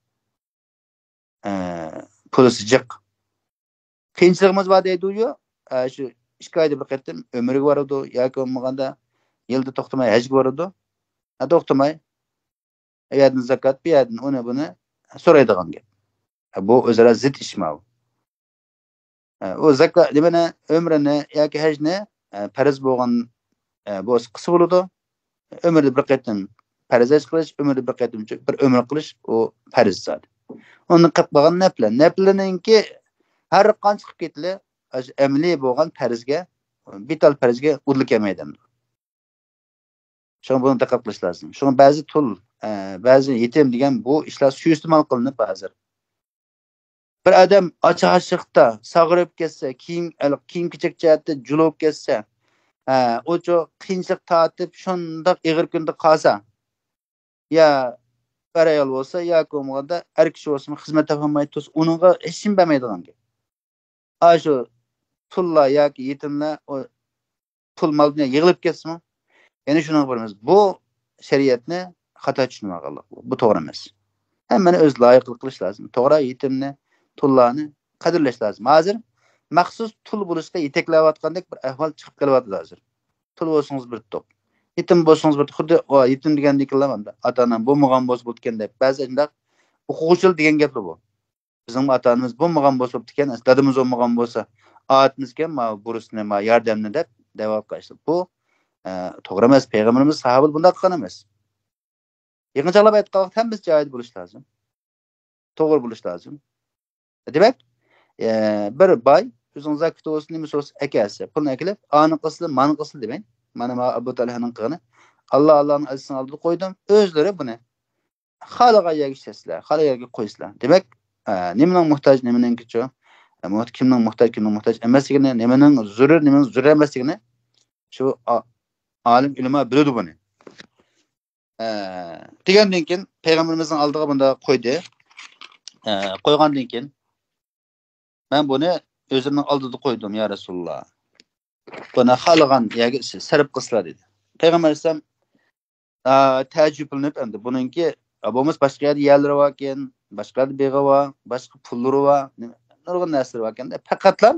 ئە، پۇلى جىق. قىيىنچىلىقىمىز بار دەيدۇ، يو. ئە، شۇ ئىككى ئايدا بىر قېتىم ئۆمرىگە بارىدۇ ياكى بولمىغاندا يىلدا توختىماي ھەجگە بارىدۇ. ئە، توختىماي. ئۇ يەردىن زاكات، بۇ يەردىن ئۇنى، بۇنى سورايدىغان گەپ. ئە، بۇ ئۆزئارا زىت ئىش ماۋۇ. ئە، ئۇ زاكا-، نېمىنى، ئۆمرىنى ياكى ھەجنى، ئە، پەرز بولغان، ئە، بولسا قىلسا بولىدۇ. ئۆمرىدە بىر قېتىم پەرز ھەج قىلىش، ئۆمرىدە بىر قېتىم بىر ئۆمرە قىلىش، ئۇ پەرز زادى. ئۇندىن قېلىپ قالغان نەپلە. نەپلىنىڭكى ھەر قانچە قىلىپ كېتىلى، ئاشۇ ئەمەلىي بولغان پەرزگە، بىتال پەرزگە ئۇدۇل كەلمەيدۇ. شۇڭا بۇنى دىققەت قىلىش لازىم. شۇڭا بەزى تۇل، ئە، بەزى يېتىم دېگەن بۇ ئىشلار سۇيىئىستېمال قىلىنىپ ھازىر. بىر ئادەم ئاچ-ئاچلىقتا ساغىرىپ كەتسە، كىيىم، كىيىم-كېچەك جەھەتتە جۇلۇپ كەتسە، ئە، ئۇچۇ قىيىنچىلىق تارتىپ شۇنداق ئېغىر كۈندە قالسا، يا ئەر-ئايال بولسا، ياكى بولمىغاندا ئەر كىشى بولسىمۇ خىزمەت تاپالماي تۇرسا، ئۇنىڭغا ھېچنېمە بەرمەيدىغان گەپ. ئاشۇ تۇللار ياكى يېتىملەر ئۇ پۇل مال دۇنيا يىغىلىپ كەتسىمۇ، يەنە شۇنىڭغا بېرىمىز. بۇ شەرىئەتنى خاتا چۈشىنىۋالغانلىق بۇ. بۇ توغرا ئەمەس. ھەممىنى ئۆز لايىقلىق قىلىش لازىم. توغرا، يېتىمنى، تۇللارنى قەدىرلەش لازىم. ھازىر مەخسۇس تۇل بولۇشقا يېتەكلەۋاتقاندەك بىر ئەھۋال چىقىپ قېلىۋاتىدۇ ھازىر. تۇل بولسىڭىز بىر توپ. يېتىم بولسىڭىز بىر توپ. خۇددى ئۇ يېتىم دېگەندىكىنلا ئاتا-ئانام بولمىغان بولسا بولىدىكەن دەپ بەزى شۇنداق ئوقۇغۇچىلار دېگەن گەپلا بۇ. بىزنىڭ ئاتا-ئانىمىز بولمىغان بولسا بوپتىكەن، دادىمىز بولمىغان بولسا، ئاۋۇتىمىزكەن، ما بۇرۇسنى، ما ياردەمنى دەپ دەۋا قىلىشتى. بۇ، ئە، توغرا ئەمەس. پەيغەمبىرىمىز، ساھابىلەر بۇنداق قىلغان ئەمەس. يىغىنچاقلاپ ئېيتقان ۋاقىت ھەممىسى جايىدا بولۇش لازىم. توغرا بولۇش لازىم. دېمەك، ئە، بىر باي ئۆزىنىڭ زاكىتى بولسۇن، نېمىسى بولسۇن ئەكەلسە، پۇلنى ئەكېلىپ، ئانى قىلسىلا، مانى قىلسىلا دېمەي. مانا، ما ئەبۇ تەلھەنىڭ قىلغىنى. ئاللا، ئاللانىڭ ئەلچىسىنىڭ ئالدىدا قويدۇم. ئۆزلىرى بۇنى خالىغان يەرگە ئىشلەتسىلە، خالىغان يەرگە قويسىلا. دېمەك، ئە، نېمىنىڭ موھتاج، نېمىنىڭكىچۇ، ئە، موھ-، كىمنىڭ موھتاج، كىمنىڭ موھتاج ئەمەسلىكىنى، نېمىنىڭ زۆرۈر، نېمىنىڭ زۆرۈر ئەمەسلىكىنى شۇ ئا-، ئالىم ئۆلىما بىلىدۇ بۇنى. ئە، دېگەندىن كېيىن پەيغەمبىرىمىزنىڭ ئالدىغا بۇنداق قويدى. ئە، قويغاندىن كېيىن، مەن بۇنى ئۆزۈمنىڭ ئالدىدا قويدۇم، يا رەسۇلاللا. بۇنى خالىغان يەرگە سەرپ قىلسىلا، دېدى. پەيغەمبەر ئەلەيھىسسالام، ئا، تەئەججۈپلىنىپ، ئەمدى بۇنىڭكى، ئا، بولمىسا باشقا يەردە يەرلىرى باركەن، باشقا يەردە بېغى بار، باشقا پۇللىرى بار، نېمە، نۇرغۇن نەرسىلىرى باركەن دەپ، پەقەتلا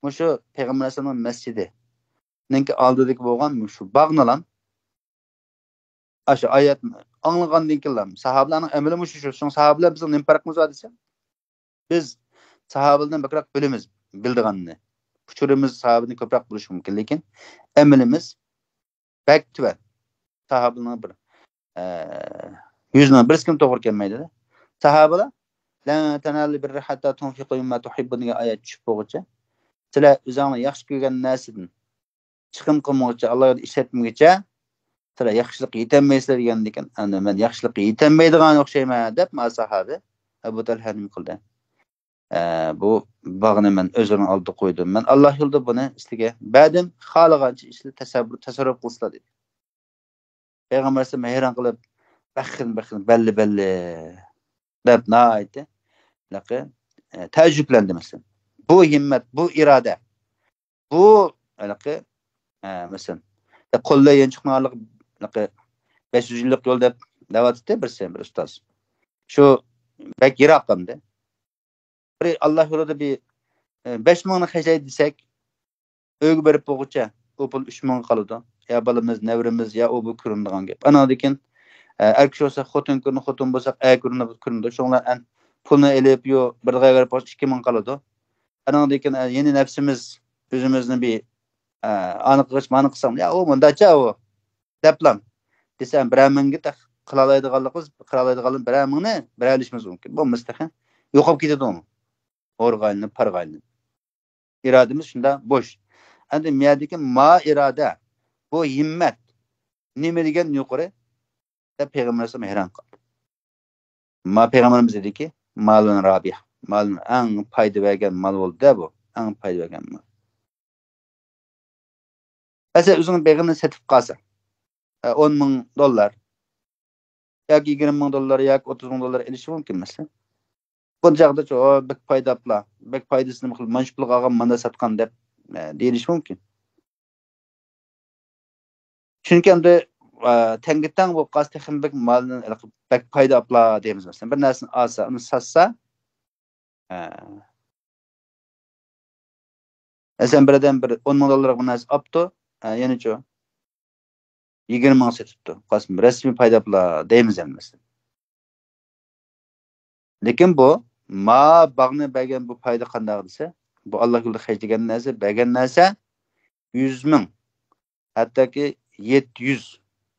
مۇشۇ پەيغەمبەر ئەلەيھىسسالامنىڭ مەسچىتىنىڭكى ئالدىدىكى بولغان مۇشۇ باغنىلا ئاشۇ ئايەتنى ئاڭلىغاندىن كېيىنلا، ساھابىلەرنىڭ ئەمىلى مۇشۇ، شۇ. شۇڭا ساھابىلەر بىزنىڭ نېمە پەرقىمىز بار دېسە، بىز ساھابىلەردىن بەكرەك بىلىمىز، بىلىدىغاننى. ئۇچۇرىمىز ساھابىدىن كۆپرەك بولۇشى مۇمكىن، لېكىن ئەمىلىمىز بەك تۆۋەن. ساھابىلەرنىڭ بىر، ئە، يۈزىنىڭ بىرسىگىمۇ توغرا كەلمەيدۇ. ساھابىلەر، لەن تەنالۇل بىررە ھەتتا تۇنفىقۇ مىمما تۇھىببۇن دېگەن ئايەت چۈشۈپ بولغۇچە، سىلەر ئۆزۈڭلار ياخشى كۆرگەن نەرسىدىن چىقىم قىلمىغۇچە، ئاللا يولىدا ئىشلەتمىگۈچە، سىلەر ياخشىلىققا يېتەلمەيسىلەر دېگەندىكىن، ئەنە مەن ياخشىلىققا يېتەلمەيدىغان ئوخشايمەن دەپ، ما ساھابى ئەبۇ تەلھە نېمە قىلدى؟ ئە، بۇ باغنى مەن ئۆزۈڭنىڭ ئالدىدا قويدۇم. مەن ئاللا يولىدا بۇنى سىلەرگە بەردىم، خالىغانچە ئىشلىتىپ تەسەببۇر، تەسەررۇپ قىلسىلا، دېدى. پەيغەمبەر ئەلەيھىسسالام ھەيران قېلىپ، بەخىن، بەخىن، بەللى، بەللى دەپ ناھايىتى، ھېلىقى، ئە، تەئەججۈپلەندى مەسىلەن. بۇ ھىممەت، بۇ ئىرادە، بۇ ھېلىقى، ئە، مەسىلەن، قول بىلەن يانچۇقنى ئارىلىق، ھېلىقى بەش يۈز يىللىق يول دەپ دەۋاتىتتى بىرسى، بىر ئۇستاز. شۇ بەك يىراق ئەمدى. بىر ئاللا يولىدا بىر، ئە، بەش مىڭنى خەجلەي دېسەك، ئۆيگە بېرىپ بولغۇچە ئۇ پۇل ئۈچ مىڭغا قالىدۇ. يا بالىمىز، نەۋرىمىز، يا ئۇ بۇ كۆرۈنىدىغان گەپ. ئانىڭدىن كېيىن، ئە، ئەر كىشى بولسا خوتۇن كۆرۈنىدۇ، خوتۇن بولسا ئەر كۆرۈنىدۇ، كۆرۈنىدۇ. شۇڭا ئەن پۇلنى ئېلىپ، يو، بىر دەقىقە بېرىپ بولسا ئىككى مىڭ قالىدۇ. ئانىڭدىن كېيىن، ئە، يەنە نەپسىمىز ئۆزىمىزنى بىر، ئە، ئانا قىلغاچ، مانا قىلساڭ، يا ئۇ مۇنداچە ئۇ، دەپلا دېسە، بىرەر مىڭگە تېخى قىلالايدىغانلىقىمىز، قىلالايدىغانلىقىمىز بىرەر مىڭنى بېرەلىشىمىز مۇمكىن. بولمىسا تېخى يوقاپ كېتىدۇ ئۇ. ھورغا ئايلىنىپ، پارغا ئايلىنىپ. ئىرادىمىز شۇنداق بوش. ئەمدى مۇ يەردىكى ما ئىرادە، بۇ ھىممەت نېمە دېگەن يۇقىرى؟ دەپ پەيغەمبەر ئەلەيھىسسالام ھەيران قالدى. ما پەيغەمبىرىمىز دېدىكى، مالۇن رابىھ. مالۇن ئەڭ پايدا بەرگەن مال بولدى بۇ. ئەڭ پايدا بەرگەن مال. مەسىلەن، ئۆزۈڭ بېغىڭنى سېتىپ قالسا، ئە، ئون مىڭ دوللار ياكى يىگىرمە مىڭ دوللار ياكى ئوتتۇز مىڭ دوللار ئېلىشى مۇمكىن، مەسىلەن. بۇ چاغدا چۇ، «ئو، بەك پايدا ئاپلا، بەك پايدىسىنى بىر خىل مانچە پۇلغا ئالغان، ماندا ساتقان» دەپ، ئە، دېيىلىشى مۇمكىن. چۈنكى ئەمدى، ئە، تەڭگە تەڭ بولۇپ قالسا، تېخىمۇ بەك مالنى، بەك پايدا ئاپلا دەيمىز مەسىلەن. بىر نەرسىنى ئالسا، ئۇنى ساتسا، ئە، مەسىلەن، بىر ئادەم بىر ئون مىڭ دوللارغا بىر نەرسە ئاپتۇ، ئە، يەنىچۇ، يىگىرمە مىڭ سېتىپتۇ. قالسا رەسمىي پايدا ئاپلا دەيمىز ئەمدى مەسىلەن. لېكىن بۇ، ما باغنى بەرگەن بۇ پايدا قانداق دېسە، بۇ ئاللا يولىدا خەجلىگەن نەرسە، بەرگەن نەرسە يۈز مىڭ، ھەتتاكى يەتتە يۈز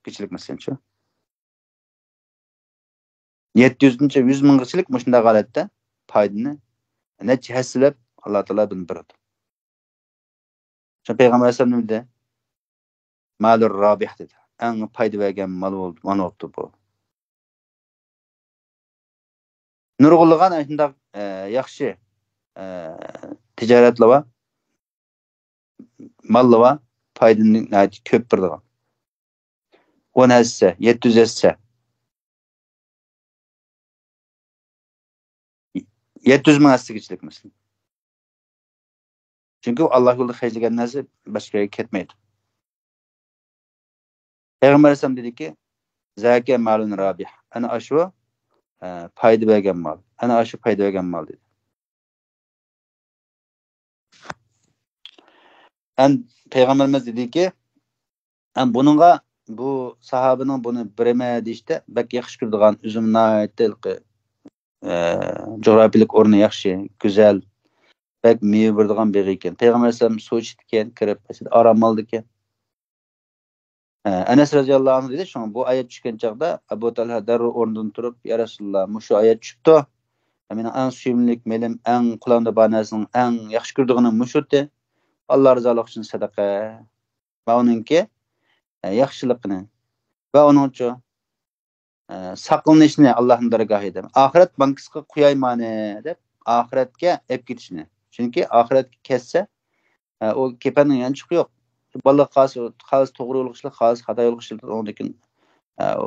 كىچىلىك مەسىلەنچۇ. يەتتە يۈزدىنچە يۈز مىڭغىچىلىك مۇشۇنداق ھالەتتە پايدىنى نەچچە ھەسسىلەپ ئاللا تائالا بىلىپ بېرىدۇ. شۇ پەيغەمبەر ئەلەيھىسسالام نېمە دېدى؟ «مالۇر رابىھ» دېدى. ئەڭ پايدا بەرگەن مال بولدى، مال بوپتۇ بۇ. نۇرغۇنلىغان ئاشۇنداق، ئە، ياخشى، ئە، تىجارەتلەر بار، ماللار بار، پايدىنى ناھايىتى كۆپ بېرىدىغان. ئون ھەسسە، يەتتە يۈز ھەسسە، يەتتە يۈز مىڭ ھەسسىگىچىلىك مەسىلەن. چۈنكى ئۇ ئاللا يولىدا خەجلىگەن نەرسە باشقا يەرگە كەتمەيدۇ. پەيغەمبەر ئەلەيھىسسالام دېدىكى، «زاكە مالۇن رابىھ.» ئەنە ئاشۇ، ئە، پايدا بەرگەن مال. ئەنە ئاشۇ پايدا بەرگەن مال دېدى. ئەن پەيغەمبىرىمىز دېدىكى، ئەن بۇنىڭغا، بۇ ساھابىنىڭ بۇنى بېرىمەن دېيىشتە بەك ياخشى كۆرىدىغان، ئۆزىمۇ ناھايىتى، ئە، جۇغراپىيەلىك ئورنى ياخشى، گۈزەل، بەك مېۋە بېرىدىغان بېغى ئىكەن. پەيغەمبەر ئەلەيھىسسالام سۇ ئىچىدىكەن، كىرىپ ئارام ئالىدىكەن. ئە، ئەنەس رەزىياللاھۇ ئەنھۇ دېدى، شۇڭا بۇ ئايەت چۈشكەن چاغدا ئەبۇ تەلھە دەررۇ ئورنىدىن تۇرۇپ، «يا رەسۇلاللا، مۇشۇ ئايەت چۈشۈپتۇ. مېنىڭ ئەڭ سۆيۈملۈك مېلىم، ئەڭ قولۇمدا بار نەرسىنىڭ ئەڭ ياخشى كۆرىدىغىنى مۇشۇتى. ئاللا رىزالىقى ئۈچۈن سەدىقە.» ۋە ئۇنىڭكى، ئە، ياخشىلىقىنى ۋە ئۇنىڭچۇ، ئە، ساقلىنىشنى ئاللاھنىڭ دەرگاھىدا، ئاخىرەت بانكىسىغا قويايمانە دەپ، ئاخىرەتكە ئېلىپ كېتىشنى. چۈنكى ئاخىرەتكە كەتسە، ئە، ئۇ كېپەننىڭ يانچۇقى يوق. بالىلار خاس، خاس توغرا يولغا ئىشلەپ، خاس خاتا يولغا ئىشلىتىدۇ. ئۇنىڭدىن كېيىن، ئە، ئۇ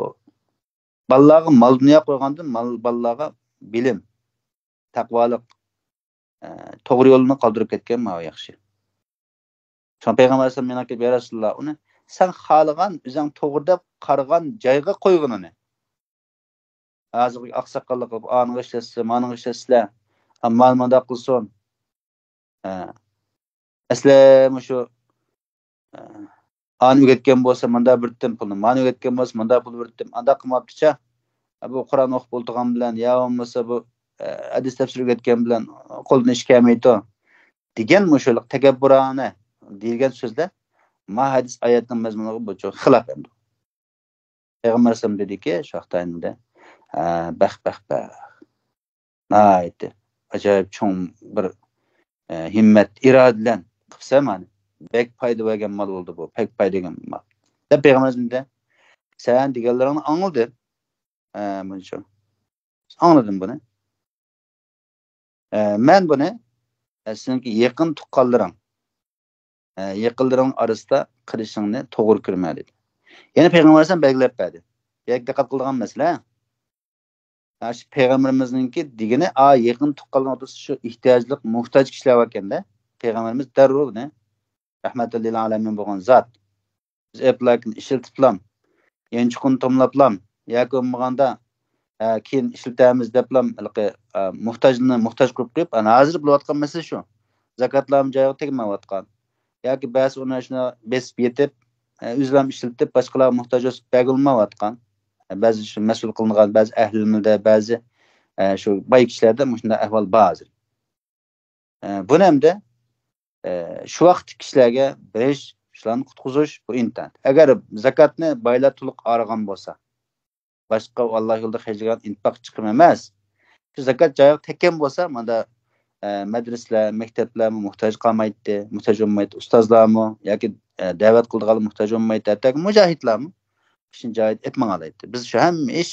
بالىلارغا مال دۇنيا قويغاندىن، مال، بالىلارغا بىلىم، تەقۋالىق، ئە، توغرا يولنى قالدۇرۇپ كەتكەن ماۋۇ ياخشى. شۇڭا پەيغەمبەر ئەلەيھىسسالام مېنىڭ كېلىپ، يا رەسۇلاللا، ئۇنى سەن خالىغان، ئۆزۈڭ توغرا دەپ قارىغان جايغا قويغىنىنى. ھازىرقى ئاقساقاللىق قىلىپ، ئانىغا ئىشلەتسە، مانىغا ئىشلەتسىلە، ئەمما مانداق قىلسۇن. ھە. ئەسلى مۇشۇ، ئە، ئانى ئۆگەتكەن بولسا، ماندا بېرىتتىم پۇلنى، مانى ئۆگەتكەن بولسا، ماندا پۇل بېرىتتىم. ئانداق قىلماپتىچە. بۇ قۇرئان ئوقۇپ ئولتۇرغان بىلەن، يا بولمىسا بۇ، ئە، ھەدىس تەپسىر ئۆگەتكەن بىلەن قولىدىن ئىش كەلمەيدۇ. دېگەن مۇشۇلۇق تەكەببۇرانە دېيىلگەن سۆزلەر ما ھەدىس ئايەتنىڭ مەزمۇنىغا بۇ خىلاپ ئەمدى. پەيغەمبەر ئەلەيھىسسالام دېدىكى، شۇ ھەقتە ئەمدى، ئە، بەخ، بەخ، بەخ. ناھايىتى ئاجايىپ چوڭ بىر، ئە، ھىممەت، ئىرادە بىلەن قىپسەن مانا. بەك پايدا بەرگەن مال بولدى بۇ، بەك پايدا بەرگەن مال. دەپ پەيغەمبەر ئەلەيھىسسالام دېدى، سەن دېگەنلىرىڭنى ئاڭلىدىم. ئە، مۇنچە. ئاڭلىدىم بۇنى. ئە، مەن بۇنى، ئە، سېنىڭكى يېقىن تۇغقانلىرىڭ، ئە، يېقىنلىرىڭ ئارىسىدا قىلىشىڭنى توغرا كۆرىمەن دېدى. يەنە پەيغەمبەر ئەلەيھىسسالام بەلگىلەپ بەردى. بەك دىققەت قىلىدىغان مەسىلە. ئاشۇ پەيغەمبىرىمىزنىڭكى دېگىنى، ئا، يېقىن تۇغقانلىرىڭ ئوتتۇرىسىدا شۇ ئېھتىياجلىق، موھتاج كىشىلەر باركەندە، پەيغەمبىرىمىز دەررۇ بۇنى رەھمەتۇللىل ئالەمىن بولغان زات. بىز ئېپلاكىنى ئىشلىتىپلام، يانچۇقىنى توملاپلام، ياكى بولمىغاندا، ئە، كېيىن ئىشلىتەرمىز دەپلام، ھېلىقى، ئە، موھتاجنى موھتاج قىلىپ قويۇپ، ئەنە ھازىر بولۇۋاتقان مەسىلە شۇ. زاكاتلارمۇ جايىغا تەگمەيۋاتقان. ياكى بەزى ئۇنى شۇنى بېسىپ يېتىپ، ئە، ئۆزلەرمۇ ئىشلىتىپ، باشقىلارغا موھتاج بولسا بەرگىلىمەيۋاتقان. ئە، بەزى شۇ مەسئۇل قىلىنغان بەزى ئەھلىمىزدە، بەزى، ئە، شۇ باي كىشىلەردە مۇشۇنداق ئەھۋال بار ھازىر. ئە، بۇنى ئەمدى، ئە، شۇ ۋاقىتتىكى كىشىلەرگە بېرىش، شۇلارنى قۇتقۇزۇش، بۇ ئىنتايىن. ئەگەر زاكاتنى بايلار تولۇق ئالغان بولسا، باشقا ئاللا يولىدا خەجلىگەن ئىنپاق چىقىم ئەمەس. شۇ زاكات جايىغا تەگكەن بولسا، ماندا، ئە، مەدرىسىلەر، مەكتەپلەرمۇ موھتاج قالمايتتى، موھتاج بولمايتتى، ئۇستازلارمۇ ياكى، ئە، دەۋەت قىلىدىغانلار موھتاج بولمايتتى، ھەتتاكى مۇجاھىدلارمۇ ئىشىنى جايىدا ئېلىپ ماڭالايتتى. بىز شۇ ھەممە ئىش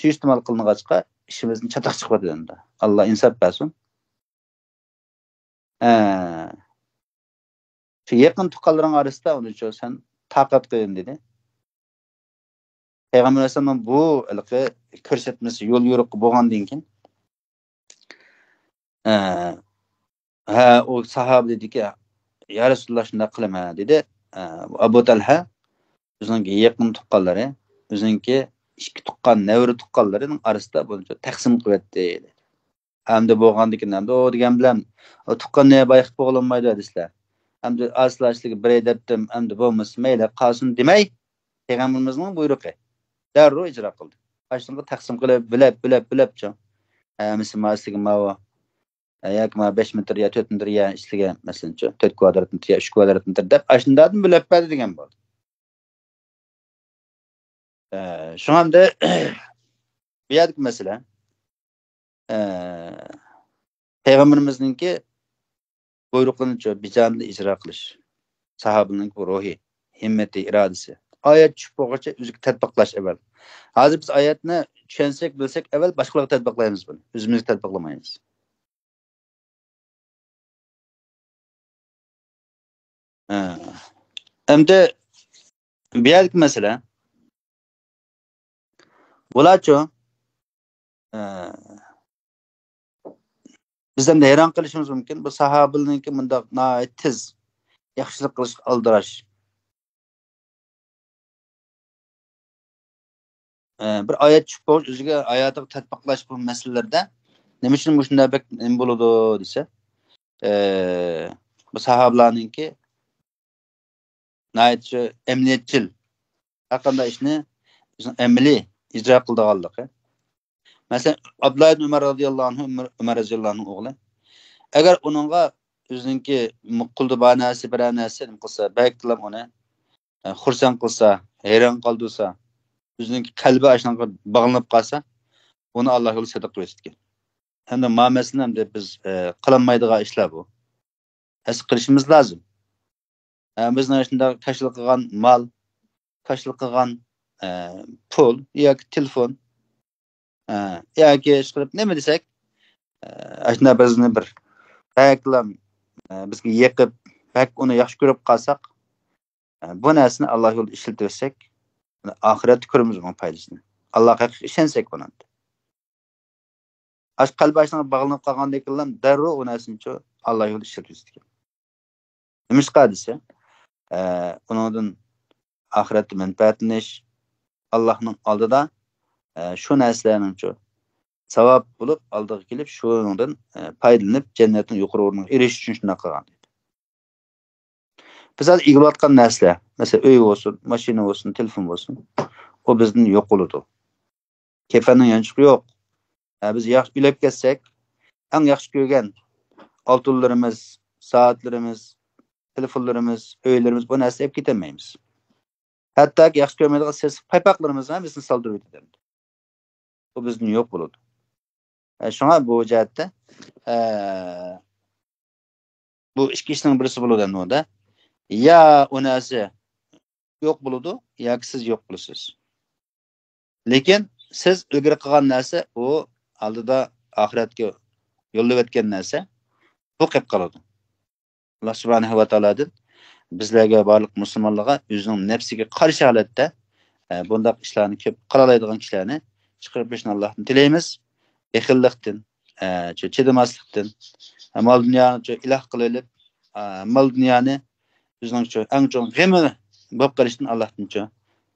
سۇيىئىستېمال قىلىنغاچقا، ئىشىمىزدىن چاتاق چىقىۋاتىدۇ ئەمدى. ئاللا ئىنساپ بەرسۇن. ئە، شۇ يېقىن تۇغقانلىرىڭ ئارىسىدا ئۇنىچۇ سەن تاقەت قىلىن دېدى. پەيغەمبەر ئەلەيھىسسالامنىڭ بۇ ھېلىقى كۆرسەتمىسى، يول يورۇقى بولغاندىن كېيىن، ئە، ھە، ئۇ ساھابە دېدىكى، يا رەسۇلاللا، شۇنداق قىلىمەن، دېدى. ئە، ئەبۇ تەلھە، ئۆزىنىڭكى يېقىن تۇغقانلىرى، ئۆزىنىڭكى ئىككى تۇغقان، نەۋرە تۇغقانلىرىنىڭ ئارىسىدا بۇنى تەقسىم قىلىۋەتتى. ئەمدى بولغاندىكىن، ئەمدى ئۇ دېگەن بىلەن، ئۇ تۇغقاننى بايقىتىپ بولالمايدۇ دېسىلە. ئەمدى ئاز ئىشلارچىلىكى بېرەي دەپتىم، ئەمدى بولمىسا مەيلى، قالسۇن دېمەي، پەيغەمبىرىمىزنىڭ بۇيرۇقى دەررۇ ئىجرا قىلدى. ئاشۇنىڭغا تەقسىم قىلىپ، بۆلەپ، بۆلەپ، بۆلەپچۇ. ھەممىسى ماۋۇسىگە ماۋۇ. ياكى مانا بەش مېتىر يا تۆت مېتىر يەر ئىچىگە، مەسىلەنچۇ، تۆت كۋادرات مېتىر يا ئۈچ كۋادرات مېتىر دەپ، ئاشۇنداقتىن بۆلەپ بەردى دېگەن بولدى. ئە، شۇڭا ئەمدى بۇ يەردىكى مەسىلە، ئە، پەيغەمبىرىمىزنىڭكى بۇيرۇقلىرىنىچۇ بىجانىدىن ئىجرا قىلىش، ساھابىنىڭكى بۇ روھى، ھىممىتى، ئىرادىسى. ئايەت چۈشۈپ بولغۇچە ئۆزىگە تەتبىقلاش ئەۋۋەل. ھازىر بىز ئايەتنى چۈشەنسەك، بىلسەك، ئەۋۋەل باشقىلارغا تەتبىقلايمىز بۇنى. ئۆزىمىزگە تەتبىقلىمايمىز. ھە. ئەمدى بۇ يەردىكى مەسىلە، بۇلارچۇ، ھە، بىز ئەمدى ھەيران قېلىشىمىز مۇمكىن، بۇ ساھابىلەرنىڭكى مۇنداق ناھايىتى تېز ياخشىلىق قىلىشقا ئالدىراش. ئە، بىر ئايەت چۈشۈپ بولۇپ، ئۆزىگە ھاياتىغا تەتبىقلاش بۇ مەسىلىلەردە نېمە ئۈچۈن مۇشۇنداق بەك نېمە بولىدۇ دېسە، ئە، بۇ ساھابىلارنىڭكى ناھايىتى شۇ ئەمەلىيەتچىل، ھەر قانداق ئىشنى ئۆزىنىڭ ئەمەلىي ئىجرا قىلىدىغانلىقى. مەسىلەن، ئابدۇللا ئىبن ئۆمەر رازىياللاھۇ ئەنھۇ، ئۆمەر، ئۆمەر رازىياللاھۇ ئەنھۇنىڭ ئوغلى. ئەگەر ئۇنىڭغا ئۆزىنىڭكى قولىدا بار نەرسە، بىرەر نەرسە نېمە قىلسا، بەكلا ئۇنى، ئە، خۇرسەن قىلسا، ھەيران قالدۇرسا، ئۆزىنىڭكى قەلبى ئاشۇنىڭغا باغلىنىپ قالسا، ئۇنى ئاللا يولىدا سەدىقە قىلىۋېتىدىكەن. ئەمدى ما مەسىلىنى ئەمدى بىز، ئە، قىلالمايدىغان ئىشلار بۇ. ھەس قىلىشىمىز لازىم. ئە، بىزنىڭ شۇنداق كاشىلا قىلغان مال، كاشىلا قىلغان، ئە، پۇل ياكى تېلېفون، ئە، ياكى ئىشقىلىپ نېمە دېسەك، ئە، ئاشۇنداق بىزنى بىر بەكلا، ئە، بىزگە يېقىپ، بەك ئۇنى ياخشى كۆرۈپ قالساق، ئە، بۇ نەرسىنى ئاللا يولىدا ئىشلىتىۋەتسەك، ئاخىرەتتە كۆرىمىز بۇنىڭ پايدىسىنى. ئاللاغا ھەقىقىي ئىشەنسەك بۇنى. ئاشۇ قەلبى ئاشۇنىڭغا باغلىنىپ قالغاندىن كېيىنلا دەررۇ ئۇ نەرسىنىچۇ ئاللا يولىدا ئىشلىتىۋېتىدىكەن. نېمىشقا دېسە، ئە، ئۇنىڭدىن ئاخىرەتتە مەنپەئەتلىنىش، ئاللاھنىڭ ئالدىدا، ئە، شۇ نەرسىلەرنىڭچۇ ساۋاب بولۇپ ئالدىغا كېلىپ، شۇنىڭدىن، ئە، پايدىلىنىپ، جەننەتنىڭ يۇقىرى ئورنىغا ئېرىشىش ئۈچۈن شۇنداق قىلغان دېدى. بىز ھازىر ئىگىلەۋاتقان نەرسىلەر، مەسىلەن، ئۆي بولسۇن، ماشىنا بولسۇن، تېلېفون بولسۇن، ئۇ بىزدىن يوق بولىدۇ. كەپەننىڭ يانچۇقى يوق. ھە، بىز ياخشى ئۆلۈپ كەتسەك، ئەڭ ياخشى كۆرگەن ئالتۇنلىرىمىز، سائەتلىرىمىز، تېلېفونلىرىمىز، ئۆيلىرىمىز، بۇ نەرسىنى ئېلىپ كېتەلمەيمىز. ھەتتاكى ياخشى كۆرمەيدىغان سېسىق پايپاقلىرىمىزنى ھەممىسىنى سالدۇرۇپ كېتەمدۇ. بۇ بىزدىن يوق بولىدۇ. ئە، شۇڭا بۇ جەھەتتە، ئە، بۇ ئىككى ئىشنىڭ بىرسى بولىدۇ ئەمدى بۇندا. يا ئۇ نەرسە يوق بولىدۇ، ياكى سىز يوق بولىسىز. لېكىن سىز ئىلگىرى قىلغان نەرسە، ئۇ ئالدىدا ئاخىرەتكە يوللىۋەتكەن نەرسە، بۇ قېلىپ قالىدۇ. ئاللا سۇبھانەھۇ ۋە تائالادىن بىزلەرگە، بارلىق مۇسۇلمانلارغا ئۆزىنىڭ نەپسىگە قارشى ھالەتتە، ئە، بۇنداق ئىشلارنى كۆپ قىلالايدىغان كىشىلەرنى چىقىرىپ بېرىشىنى ئاللاھتىن تىلەيمىز. بېخىللىقتىن، ئە، چۇ-، چىدىماسلىقتىن، ئە، مال دۇنيانى چۇ ئىلاھ قىلىۋېلىپ، ئە، مال دۇنيانى ئۆزىنىڭ چۇ ئەڭ چوڭ غېمى بولۇپ قېلىشتىن ئاللاھتىن چۇ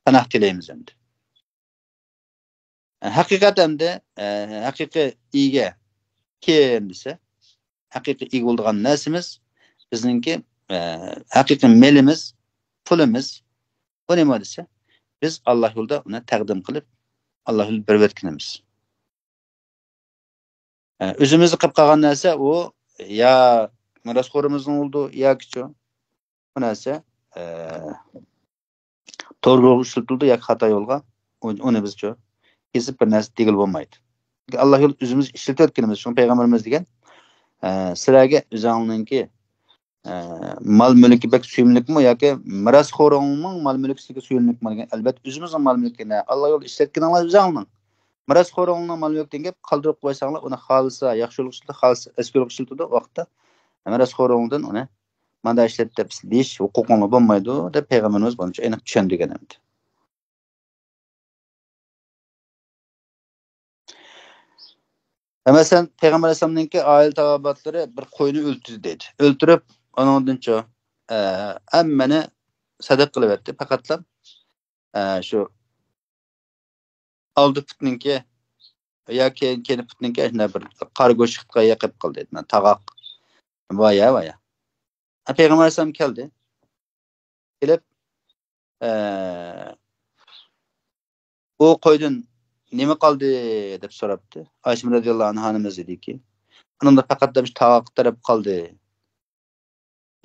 پاناھ تىلەيمىز ئەمدى. ھەقىقەت ئەمدى، ئە، ھەقىقىي ئىگە كىم دېسە، ھەقىقىي ئىگە بولىدىغان نەرسىمىز بىزنىڭكى، ئە، ھەقىقىي مېلىمىز، پۇلىمىز. بۇ نېمە دېسە، بىز ئاللا يولىدا ئۇنى تەقدىم قىلىپ، ئاللا يولىدا بېرىۋەتكىنىمىز. ئە، ئۆزىمىزدە قېلىپ قالغان نەرسە ئۇ يا مىراسخورىمىزنىڭ بولىدۇ ياكىچۇ بۇ نەرسە، ئە، توغرا يولغا ئىشلىتىلىدۇ ياكى خاتا يولغا، ئۇ-، ئۇنى بىزچۇ كېسىپ بىر نەرسە دېگىلى بولمايدۇ. چۈنكى ئاللا يولىدا ئۆزىمىز ئىشلىتىۋەتكىنىمىز، شۇڭا پەيغەمبىرىمىز دېگەن، ئە، سىلەرگە ئۆزۈڭلارنىڭكى، ئە، مال مۈلكى بەك سۆيۈملۈكمۇ ياكى مىراسخورۇڭنىڭ مال مۈلكى سىلەرگە سۆيۈملۈكمۇ دېگەن. ئەلۋەتتە ئۆزىمىزنىڭ مال مۈلكىنى، ئاللا يولىدا ئىشلەتكىنىڭلار ئۆزۈڭلارنىڭ. مىراسخورۇڭنىڭ مال مۈلكىدىن گەپ قالدۇرۇپ قويساڭلار، ئۇنى خالىسا ياخشى يولغا ئىشلىتىدۇ، خالىسا ئەسكى يولغا ئىشلىتىدۇ. ئۇ ۋاقىتتا مىراسخورۇڭدىن ئۇنى مانداق ئىشلەت دەپ دېيىش ھوقۇقۇڭلار بولمايدۇ دەپ پەيغەمبىرىمىز بۇنى ئېنىق چۈشەندۈرگەن ئەمدى. مەسىلەن، پەيغەمبەر ئەلەيھىسسالامنىڭكى ئائىلە تاۋابىئاتلىرى بىر قوينى ئۆلتۈردى دەيدۇ. ئۆلتۈرۈپ، ئۇنىڭدىنچۇ، ئە، ھەممىنى سەدىقە قىلىۋەتتى. پەقەتلا، ئە، شۇ ئالدى پۇتنىڭكى يا كەينى، كەينى پۇتنىڭكى شۇنداق بىر قارا گۆشلۈككە يېقىپ قالدى. مانا تاغاق. ۋايا، ۋايا. پەيغەمبەر ئەلەيھىسسالام كەلدى. كېلىپ، ئە، «ئۇ قويدىن نېمە قالدى؟» دەپ سوراپتۇ. ئايشە رەزىياللاھۇ ئەنھا ئانىمىز دېدىكى، «ئۇنىڭدا پەقەت دەپ تاغاق تەرەپ قالدى.»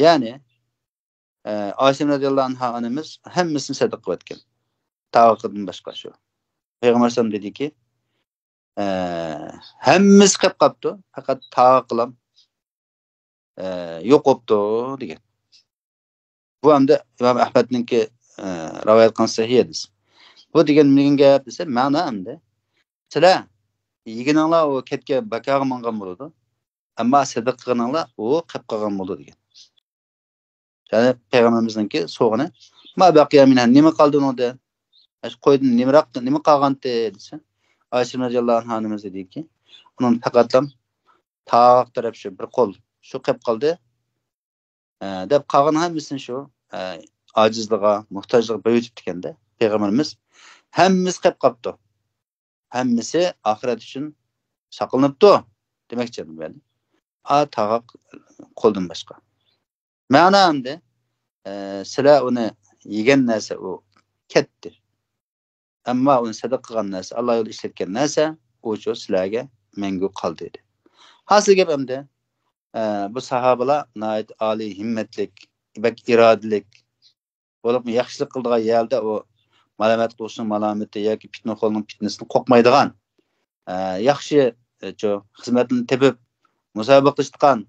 يەنى، ئە، ئايشە رەزىياللاھۇ ئەنھا ئانىمىز ھەممىسىنى سەدىقە قىلىۋەتكەن. تاغاقىدىن باشقا شۇ. پەيغەمبەر ئەلەيھىسسالام دېدىكى، ئە، «ھەممىسى قېپ قاپتۇ، پەقەت تاغاقىلام، ئە، يوق بوپتۇ» دېگەن. بۇ ئەمدى ئىمام ئەھمەدنىڭكى، ئە، رىۋايەت قىلغان سەھىھ ھەدىس. بۇ دېگەن نېمە گەپ دېسە، مەنا ئەمدى. سىلەر يېگىنىڭلار ئۇ كەتكەن بەكاغا ماڭغان بولىدۇ. ئەمما سەدىقە قىلغىنىڭلار ئۇ قېپ قالغان بولىدۇ دېگەن. يەنى پەيغەمبىرىمىزنىڭكى سوغىنى، «ما بەقىيە مىنھا»، نېمە قالدى ئۇنىڭدا؟ «ئاشۇ قويدىن نېمىراق، نېمە قالغانتى؟» دېسە، ئايشە رەزىياللاھۇ ئەنھا ئانىمىز دېدىكى، «ئۇنىڭ پەقەتلا تاغاق تەرەپ شۇ بىر قول، شۇ قېپ قالدى.» ئە، دەپ قالغان ھەممىسىنى شۇ، ئە، ئاجىزلىقىغا، موھتاجلىقىغا بېرىۋېتىپتىكەن-دە پەيغەمبىرىمىز. ھەممىسى قېپ قاپتۇ. ھەممىسى ئاخىرەت ئۈچۈن ساقلىنىپتۇ دېمەكچى بۇ يەردە. ئا، تاغاق قولدىن باشقا. مەنا ئەمدى، ئە، سىلەر ئۇنى يېگەن نەرسە ئۇ كەتتى. ئەمما ئۇنى سەدىقە قىلغان نەرسە، ئاللا يولىدا ئىشلەتكەن نەرسە، ئۇچۇ سىلەرگە مەڭگۈ قالدى دېدى. ھاسىل گەپ ئەمدى، ئە، بۇ ساھابىلار ناھايىتى ئالىي ھىممەتلىك، بەك ئىرادىلىك، بولۇپمۇ ياخشىلىق قىلىدىغان يەردە ئۇ مالامەت قىلغۇچىنىڭ مالامىتى ياكى پىتنىخورنىڭ پىتنىسىنى قورقمايدىغان، ئە، ياخشى، ئە، چۇ، خىزمەتنى تېپىپ، مۇسابىقىلىشىدىغان،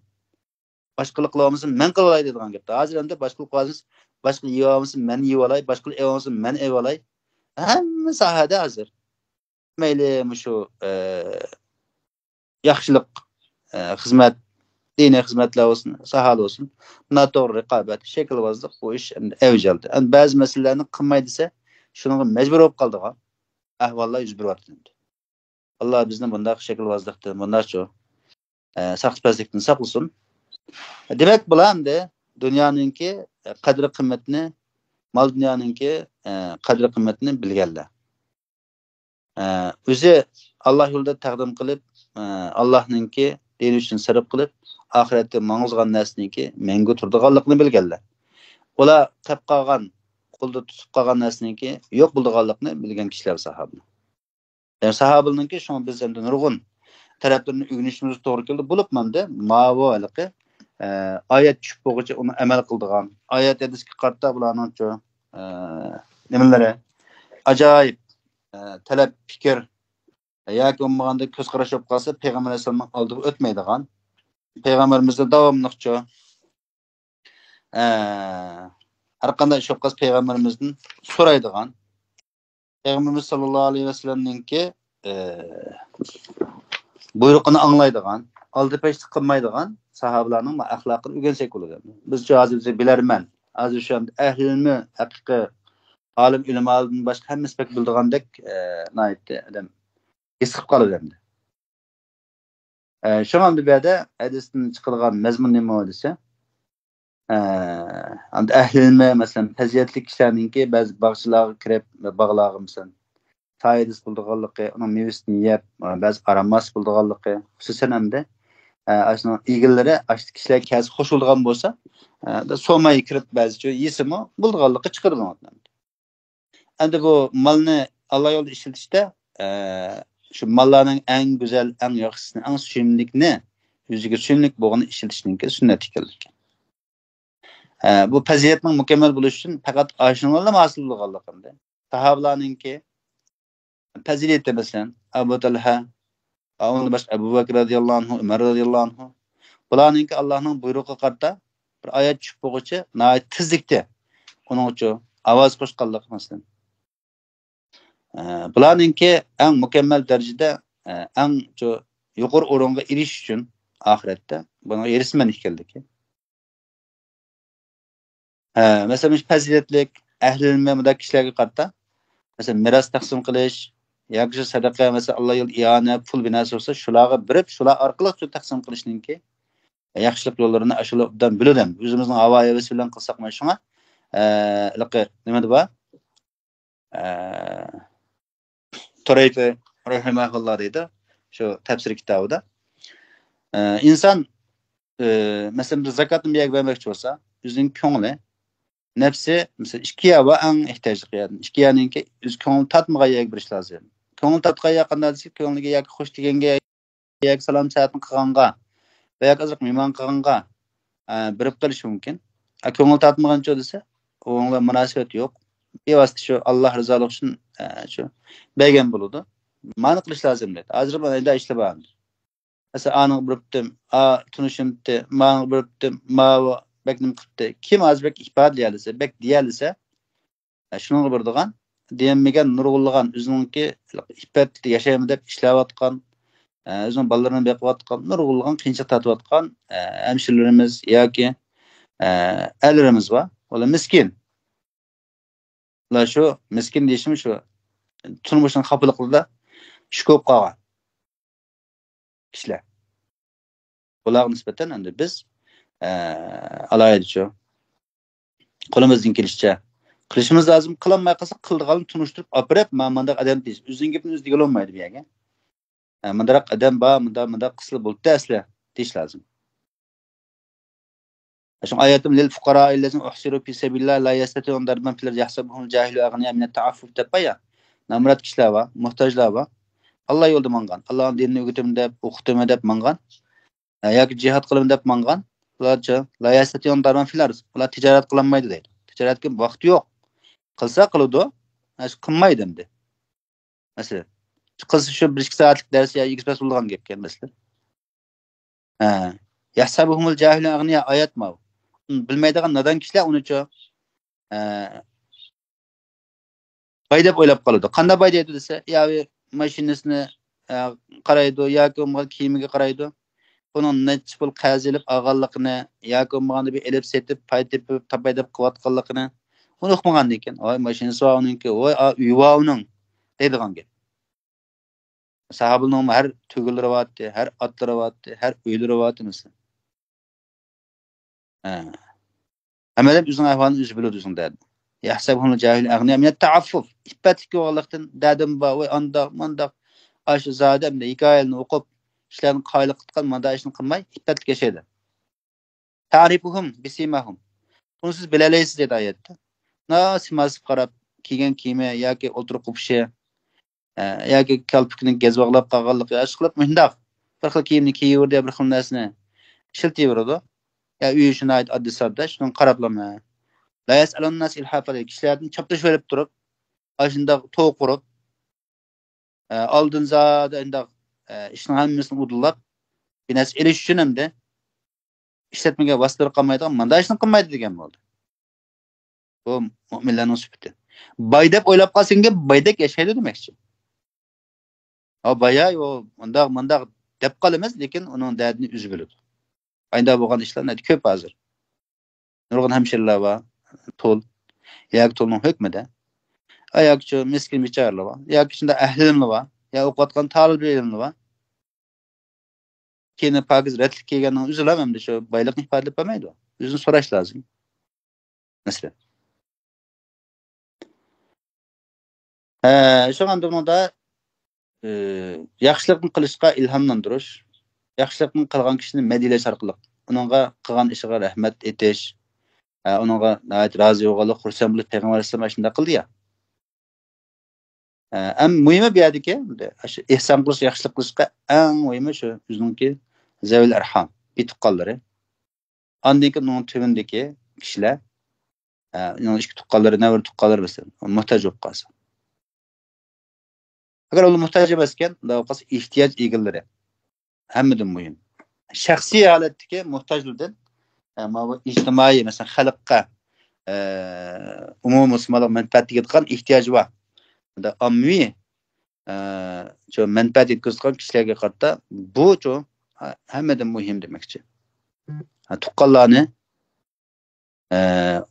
باشقىلار قىلالمىسا مەن قىلالاي دەيدىغان گەپتە. ھازىر ئەمدى باشقىلار قىلالمىسا، باشقىلار يېيىۋالمىسا مەن يېيىۋالاي، باشقىلار ئېلىۋالمىسا مەن ئېلىۋالاي. ھەممە ساھەدە ھازىر. مەيلى مۇشۇ، ئە، ياخشىلىق، ئە، خىزمەت، دىنىي خىزمەتلەر بولسۇن، ساھەلەر بولسۇن، ناتوغرا رىقابەت، شەكىلۋازلىق بۇ ئىش ئەمدى ئەۋج ئالدى. ئەمدى بەزى مەسىلىلەرنى قىلماي دېسە، شۇنىڭغا مەجبۇر بولۇپ قالىدىغان ئەھۋاللار يۈز بېرىۋاتىدۇ ئەمدى. ئاللا بىزنى بۇنداق شەكىلۋازلىقتىن، بۇنداقچۇ، ئە، ساختىپەزلىكتىن ساقلىسۇن. دېمەك، بۇلار ئەمدى دۇنيانىڭكى، ئە، قەدىر-قىممىتىنى، مال-دۇنيانىڭكى، ئە، قەدىر-قىممىتىنى بىلگەنلەر. ئە، ئۆزى ئاللا يولىدا تەقدىم قىلىپ، ئە، ئاللانىڭكى دىنى ئۈچۈن سەرپ قىلىپ، ئاخىرەتتە ماڭغۇزغان نەرسىنىڭكى مەڭگۈ تۇرىدىغانلىقىنى بىلگەنلەر. ئۇلار قېپ قالغان، قولدا تۇتۇپ قالغان نەرسىنىڭكى يوق بولىدىغانلىقىنى بىلگەن كىشىلەر ساھابىلەر. يەنى ساھابىلەرنىڭكى شۇڭا بىز ئەمدى نۇرغۇن تەرەپلىرىنى ئۆگىنىشىمىز توغرا كېلىدۇ. بولۇپمۇ ئەمدى ماۋۇ ھېلىقى، ئە، ئايەت چۈشۈپ بولغۇچە ئۇنى ئەمەل قىلىدىغان، ئايەت ھەدىسكە قارىتا بۇلارنىڭچۇ، ئە، نېمىلىرى، ئاجايىپ، ئە، تەلەپ پىكىر ياكى بولمىغاندا كۆز قاراش بولۇپ قالسا، پەيغەمبەر ئەلەيھىسسالامنىڭ ئالدىغا ئۆتمەيدىغان، پەيغەمبىرىمىزدىن داۋاملىقچۇ، ئە، ھەر قانداق ئىش بولۇپ قالسا پەيغەمبىرىمىزدىن سورايدىغان، پەيغەمبىرىمىز ساللاللاھۇ ئەلەيھى ۋەسەللەمنىڭكى، ئە، بۇيرۇقىنى ئاڭلايدىغان، ئالدىپەشلىك قىلمايدىغان ساھابىلارنىڭ ئەخلاقىنى ئۆگەنسەك بولىدۇ. بىزچۇ ھازىر بىز بىلەرمەن، ھازىر شۇ ئەھلى ئىلمى ھەقىقىي ئالىم ئۆلىمالىدىن باشقا ھەممىسى بەك بىلىدىغاندەك، ئە، ناھايىتى ئادەم ھېس قىلىپ قالىدۇ ئەمدى. ئە، شۇڭا ئەمدى بۇ يەردە ھەدىستىن چىقىدىغان مەزمۇن نېمە دېسە، ئە، ئەمدى ئەھلى ئىلمى، مەسىلەن، پەزىلەتلىك كىشىلەرنىڭكى بەزى باغچىلارغا كىرىپ، باغلارغا، مەسىلەن، سايىدىسى بولىدىغانلىقى، ئۇنىڭ مېۋىسىنى يەپ، بەزى ئارام ئالسا بولىدىغانلىقى، خۇسۇسەن ئەمدى، ئە، ئاشۇنىڭ ئىگىلىرى، ئاشۇ كىشىلەر كەلسە خوش بولىدىغان بولسا، ئە، سورىماي كىرىپ بەزىچە يېسىمۇ بولىدىغانلىقى چىقىدۇ بۇنىڭدىن. ئەمدى بۇ مالنى ئاللا يولىدا ئىشلىتىشتە، ئە، شۇ ماللارنىڭ ئەڭ گۈزەل، ئەڭ ياخشىسىنى، ئەڭ سۆيۈملۈكنى، يۈزىگە سۆيۈملۈك بولغىنىنى ئىشلىتىشنىڭكى سۈننەت ئىكەنلىكى. ئە، بۇ پەزىلەتنىڭ مۇكەممەل بولۇشى ئۈچۈن پەقەت ئاشۇنىڭلا ھاسىل بولغانلىقىندىن. ساھابىلارنىڭكى پەزىلىتى، مەسىلەن، ئەبۇ تەلھە، ئۇنىڭدىن باشقا ئەبۇ بەكرى رەزىياللاھۇ ئەنھۇ، ئۆمەر رەزىياللاھۇ ئەنھۇ، بۇلارنىڭكى ئاللانىڭ بۇيرۇقىغا قارىتا بىر ئايەت چۈشۈپ بولغۇچە ناھايىتى تېزلىكتە ئۇنىڭ ئۈچۈن ئاۋاز قوشقانلىقى، مەسىلەن. ئە، بۇلارنىڭكى ئەڭ مۇكەممەل دەرىجىدە، ئە، ئەڭ چو-، يۇقىرى ئورۇنغا ئېرىشىش ئۈچۈن ئاخىرەتتە بۇنىڭغا ھېرىسمەن ئىكەنلىكى. ھە، مەسىلەن، مۇشۇ پەزىلەتلىك، ئەھلى ئىلمى مۇنداق كىشىلەرگە قارىتا، مەسىلەن، مىراس تەقسىم قىلىش ياكى شۇ سەدەقە، مەسىلەن، ئاللا يولىدا ئىئانە، پۇل بىر نەرسە بولسا، شۇلارغا بېرىپ، شۇلار ئارقىلىق شۇ تەقسىم قىلىشنىڭكى ياخشىلىق يوللىرىنى ئاشۇلار ئوبدان بىلىدۇ. ئۆزىمىزنىڭ ھاۋا ھەۋىسى بىلەن قىلساق، مانا شۇڭا، ئە، ھېلىقى نېمىدە بار؟ ئە، تۇرەيپى رەھىمەھۇللا دەيدۇ، شۇ تەپسىر كىتابىدا. ئە، ئىنسان، ئە، مەسىلەن، بىر زاكاتنى بىر يەرگە بەرمەكچى بولسا، ئۆزىنىڭ كۆڭلى، نەپسى، مەسىلەن، ئىككى يەر بار، ئەڭ ئېھتىياجلىق يەردىن. ئىككى يەرنىڭكى ئۆز كۆڭلى تارتمىغان يەرگە بېرىش لازىم. كۆڭلى تارتقان يەر قانداق دېسە، كۆڭلىگە ياكى خوش دېگەنگە، ياكى سالام سەتنى قىلغانغا ۋە ياكى ئازراق مېھمان قىلغانغا، ئە، بېرىپ قېلىشى مۇمكىن. ئە، كۆڭلى تارتمىغانچۇ دېسە، ئۇنىڭ بىلەن مۇناسىۋەت يوق. بىۋاسىتە شۇ ئاللا رىزالىقى ئۈچۈن، ئە، شۇ بەرگەن بولىدۇ. مانا قىلىش لازىم دەيدۇ. ھازىر مانا ئىشلار بار. مەسىلەن، ئانىڭغا بېرىپتىم، ئا، تونۇشۇمتى، مانىڭغا بېرىپتىم، ماۋۇ بەك نېمە قىپتى. كىم ھازىر بەك ئىپادىلىيەلىسە، بەك دېيەلىسە، ئە، شۇنىڭغا بېرىدىغان، دېيەلمىگەن نۇرغۇنلىغان ئۆزىنىڭكى ئىپپەتلىك ياشايمەن دەپ ئىشلەۋاتقان، ئە، ئۆزىنىڭ بالىلىرىنى بېقىۋاتقان، نۇرغۇنلىغان قىيىنچىلىق تارتىۋاتقان، ئە، ھەمشىرىلىرىمىز ياكى، ئە، ئەرلىرىمىز بار. ئۇلار مىسكىن. ئۇلار شۇ مىسكىن دېيىشىم شۇ تۇرمۇشنىڭ خاپىلىقلىرىدا شۈك بولۇپ قالغان كىشىلەر. بۇلارغا نىسبەتەن ئەمدى بىز، ئە، ئالاھىدىچۇ، قولىمىزدىن كېلىشىچە قىلىشىمىز لازىم. قىلالماي قالساق، قىلىدىغاننى تونۇشتۇرۇپ ئاپىرىپ، مانا مۇنداق ئادەم دېيىش. ئۆزىنىڭ گېپىنى ئۆزى دېگىلى بولمايدۇ بۇ يەرگە. ئە، مۇنداق ئادەم بار، مۇنداق، مۇنداق قىلسىلا بولدى ئەسلى دېيىش لازىم. شۇڭا ئايەتتىمۇ، لىل فۇقارائىللەزىنە ئۇھسىرۇ فى سەبىلىللاھ لا يەستەتىئۇنە دەربەن فىل ئەرزى يەھسەبۇھۇمۇل جاھىلۇ ئەغنىيا مىنەت تەئەففۇف دەپ بار يا. نامرات كىشىلەر بار، موھتاجلار بار. ئاللا يولىدا ماڭغان، ئاللانىڭ دىنىنى ئۆگىتىمەن دەپ، ئوقۇتىمەن دەپ ماڭغان. ھە، ياكى جىھاد قىلىمەن دەپ ماڭغان. بۇلارچە، لا يەستەتىئۇنە دەربەن فىل ئەرز. بۇلار تىجارەت قىلالمايدۇ دەيدۇ. تىجارەتكە ۋاقتى يوق. قىلسا قىلىدۇ، ھە، قىلمايدۇ ئەمدى. مەسىلەن، قىلسا شۇ بىر ئىككى سائەتلىك دەرس يا يېگىز پەس بولىدىغان گەپكەن مەسىلەن. ھە. يەھسەبۇھۇمۇل جاھىلۇ ئەغنىيا ئايەت ماۋۇ. بۇنى بىلمەيدىغان نادان كىشىلەر ئۇنىچۇ، ھە، باي دەپ ئويلاپ قالىدۇ. قانداق باي دەيدۇ دېسە، يا ماشىنىسىنى، ھە، قارايدۇ ياكى بولمىغان كىيىمىگە قارايدۇ. ئۇنىڭ نەچچە پۇل قەرز ئېلىپ ئالغانلىقىنى ياكى بولمىغاندا بىر ئېلىپ سېتىپ پايدا تېپىپ تاپاي دەپ قىلىۋاتقانلىقىنى ئۇنى ئۇقمىغاندىن كېيىن، ۋاي ماشىنىسى بار ئۇنىڭكى، ۋاي ئا، ئۆيى بار ئۇنىڭ دەيدىغان گەپ. ساھابىلەرنىڭ ھەر تۈگۈنلىرى بارتتى، ھەر ئاتلىرى بارتتى، ھەر ئۆيلىرى بارتتى مەسىلەن. ھە. ھەممە ئادەم ئۆزىنىڭ ئەھۋالىنى ئۆزى بىلىدۇ، ئۆزىنىڭ دەردىنى. يەھسەبۇھۇمۇل جاھىلۇ ئەغنىيا مىنەت تەئەففۇف. ئىپپەتلىك بولغانلىقتىن، دەردىم بار، ۋاي ئانداق، مانداق، ئاشۇ زادى ئەمدى ھېكايىلەرنى ئوقۇپ، كىشىلەرنىڭ قايىل قىلىۋاتقان مانداق ئىشنى قىلماي، ئىپپەتلىك ياشايدۇ. تەئرىفۇھۇم بىسىماھۇم. بۇنى سىز بىلەلەيسىز دەيدۇ ئايەتتە. مانا سىماسىغا قاراپ، كىيگەن كىيىمى ياكى ئولتۇرۇپ قوپۇشى، ئە، ياكى كالپۇكىنى گەز باغلاپ قالغانلىقى، ئاشۇ قىلىپ مۇشۇنداق بىر خىل كىيىمنى كىيىۋېرىدۇ يا بىر خىل نەرسىنى ئىشلىتىۋېرىدۇ. يا ئۆيى شۇ ناھايىتى ئاددىي ساددا، شۇنىڭغا قاراپلا مەن. لا يەسئەلۇنناس ئىلھافا دەيدۇ. كىشىلەردىن چاپلىشىۋېلىپ تۇرۇپ، ئاشۇنداق توۋا قۇرۇپ، ئە، ئالدىن زادى ئۇنداق، ئە، ئىشنىڭ ھەممىسىنى ئۇدۇللاپ، بىر نەرسە ئېلىش ئۈچۈن ئەمدى ئىشلەتمىگەن ۋاسىتىلىرى قالمايدىغان مانداق ئىشنى قىلمايدۇ دېگەن بولدى. بۇ مۆمىنلەرنىڭ سۈپىتى. باي دەپ ئويلاپ قالسىڭكى، بايدەك ياشايدۇ دېمەكچى. ھا، بايا، ئۇ مۇنداق، مۇنداق دەپ قالىمىز، لېكىن ئۇنىڭ دەردىنى ئۆزى بىلىدۇ. ئايدا بولغان ئىشلار نەدە كۆپ ھازىر. نۇرغۇن ھەمشىرىلەر بار، تول، ياكى تولنىڭ ھۆكمىدە. ئا، ياكى شۇ مىسكىن بىچارىلەر بار، ياكى شۇنداق ئەھلى ئىلىملەر بار، يا ئوقۇۋاتقان تالىبى ئىلىملەر بار. كىيىنى پاكىز رەتلىك كىيگەننىڭ ئۆزىلا ئەمدى شۇ بايلىقنى ئىپادىلەپ بەرمەيدۇ. ئۆزىنى سوراش لازىم. مەسىلەن. ھە، شۇڭا ئەمدى بۇنىڭدا، ئى، ياخشىلىقنى قىلىشقا ئىلھاملاندۇرۇش، ياخشىلىقنى قىلغان كىشىنى مەدھىيەلەش ئارقىلىق ئۇنىڭغا قىلغان ئىشىغا رەھمەت ئېيتىش، ھە، ئۇنىڭغا ناھايىتى رازى بولغانلىق، خۇرسەن بولۇش پەيغەمبەر ئەلەيھىسسالام شۇنداق قىلدى يا. ئە، ئەڭ مۇھىمى بۇ يەردىكى، ئاشۇ ئېھسان قىلىش، ياخشىلىق قىلىشقا ئەڭ مۇھىمى شۇ ئۆزىنىڭكى زەۋىل ئەرھام، بىر تۇغقانلىرى. ئاندىن كېيىن ئۇنىڭ تۆۋىنىدىكى كىشىلەر، ئە، ئۇنىڭ ئىككى تۇغقانلىرى، نەۋرە تۇغقانلىرى مەسىلەن، موھتاج بولۇپ قالسا. ئەگەر ئۇلار موھتاج ئەمەسكەن، ئۇنداق بولۇپ قالسا ئېھتىياج ئىگىلىرى. ھەممىدىن مۇھىم. شەخسىي ھالەتتىكى موھتاجلىرىدىن، ئە، ماۋۇ ئىجتىمائىي، مەسىلەن، خەلققە، ئە، ئومۇمىي مۇسۇلمانلىق مەنپەئەت تېگىدىغان ئېھتىياجى بار. بۇنداق ئاممىۋى، ئە، شۇ مەنپەئەت يەتكۈزىدىغان كىشىلەرگە قارىتا بۇ شۇ، ھە، ھەممىدىن مۇھىم دېمەكچى. ھە، تۇغقانلارنى، ئە،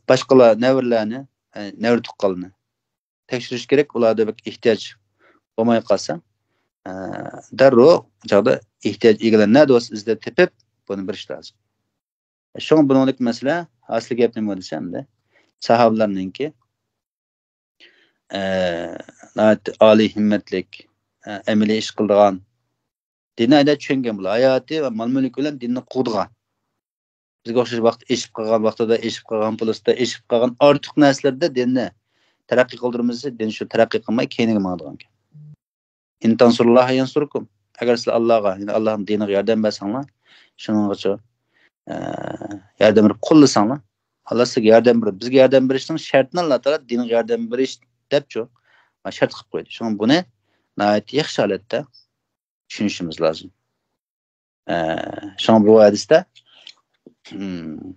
باشقىلار، نەۋرىلەرنى، ئە، نەۋرە تۇغقانلارنى تەكشۈرۈش كېرەك. ئۇلاردا بەك ئېھتىياج بولماي قالسا، ئە، دەررۇ چاغدا ئېھتىياج ئىگىلەر نەدە بولسا ئىزدەپ تېپىپ، بۇنى بېرىش لازىم. شۇڭا بۇنىڭدىكى مەسىلە، ئەسلى گەپ نېمە دېسەمدە، ساھابىلەرنىڭكى، ئە، ناھايىتى ئالىي ھىممەتلىك، ئە، ئەمەلىي ئىش قىلىدىغان، دىننى ئەينەن چۈشەنگەن بولۇپ، ھاياتى ۋە مال-مۈلكى بىلەن دىننى قوغدىغان. بىزگە ئوخشاش ۋاقىت ئېشىپ قالغان ۋاقتىدا، ئېشىپ قالغان پۇلىسىدا، ئېشىپ قالغان ئارتۇق نەرسىلەردە دىننى تەرەققىي قىلدۇرمىسا، دىن شۇ تەرەققىي قىلماي كەينىگە ماڭىدىغان گەپ. «ئىن تەنسۇرۇللاھە يەنسۇركۇم.» ئەگەر سىلەر ئاللاغا، يەنى ئاللانىڭ دىنىغا ياردەم بەرسەڭلار، شۇنىڭغىچە، ئە، ياردەم بېرىپ قوللىساڭلار، ئاللا سىزگە ياردەم بېرىدۇ. بىزگە ياردەم بېرىشنىڭ شەرتىنى ئاللا تائالا دىنىغا ياردەم بېرىش دەپچۇ، شەرت قىلىپ قويدى. شۇڭا بۇنى ناھايىتى ياخشى ھالەتتە چۈشىنىشىمىز لازىم. ئە، شۇڭا بۇ ھەدىستە، ھىم،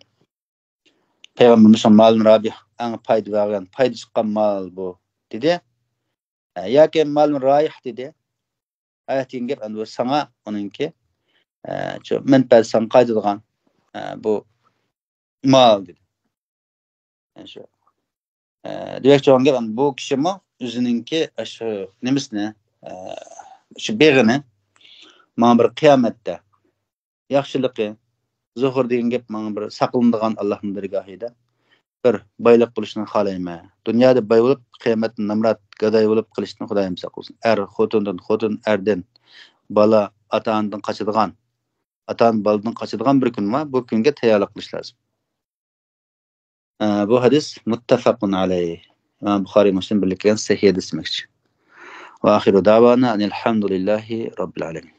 پەيغەمبىرىمىز «مالۇن رابىھ»، ئەڭ پايدا بەرگەن، پايدا چىققان مال بۇ، دېدى. ئە، ياكى «مالۇن رايىھ» دېدى. رايىھ دېگەن گەپ، ئەمدى بۇ ساڭا ئۇنىڭكى، ئە، شۇ مەنپەئەت ساڭا قايتىدىغان، ئە، بۇ مال دېدى. يەنى شۇ، ئە، دېمەكچى بولغان گەپ، بۇ كىشىمۇ ئۆزىنىڭكى شۇ نېمىسىنى، ئە، شۇ بېغىنى ماڭا بىر قىيامەتتە ياخشىلىقى، زۇھۇر دېگەن گەپ ماڭا بىر ساقلىنىدىغان ئاللاھنىڭ دەرگاھىدا بىر بايلىق بولۇشنى خالايمەن. دۇنيادا باي بولۇپ، قىيامەتتە نامرات، گاداي بولۇپ قېلىشتىن خۇدايىم ساقلىسۇن. ئەر خوتۇندىن، خوتۇن ئەردىن، بالا ئاتا-ئانىدىن قاچىدىغان، ئاتا-ئانا بالىدىن قاچىدىغان بىر كۈن بار. بۇ كۈنگە تەييارلىق قىلىش لازىم. ئە، بۇ ھەدىس مۇتتەفەقۇن ئەلەيھ. ئىمام بۇخارىي، مۇسلىم بىرلىككە كەلگەن سەھىھ ھەدىس دېمەكچى. ۋە ئاخىرۇ دەۋانا ئەنىل ھەمدۇلىللاھى رەببىل ئالەمىن.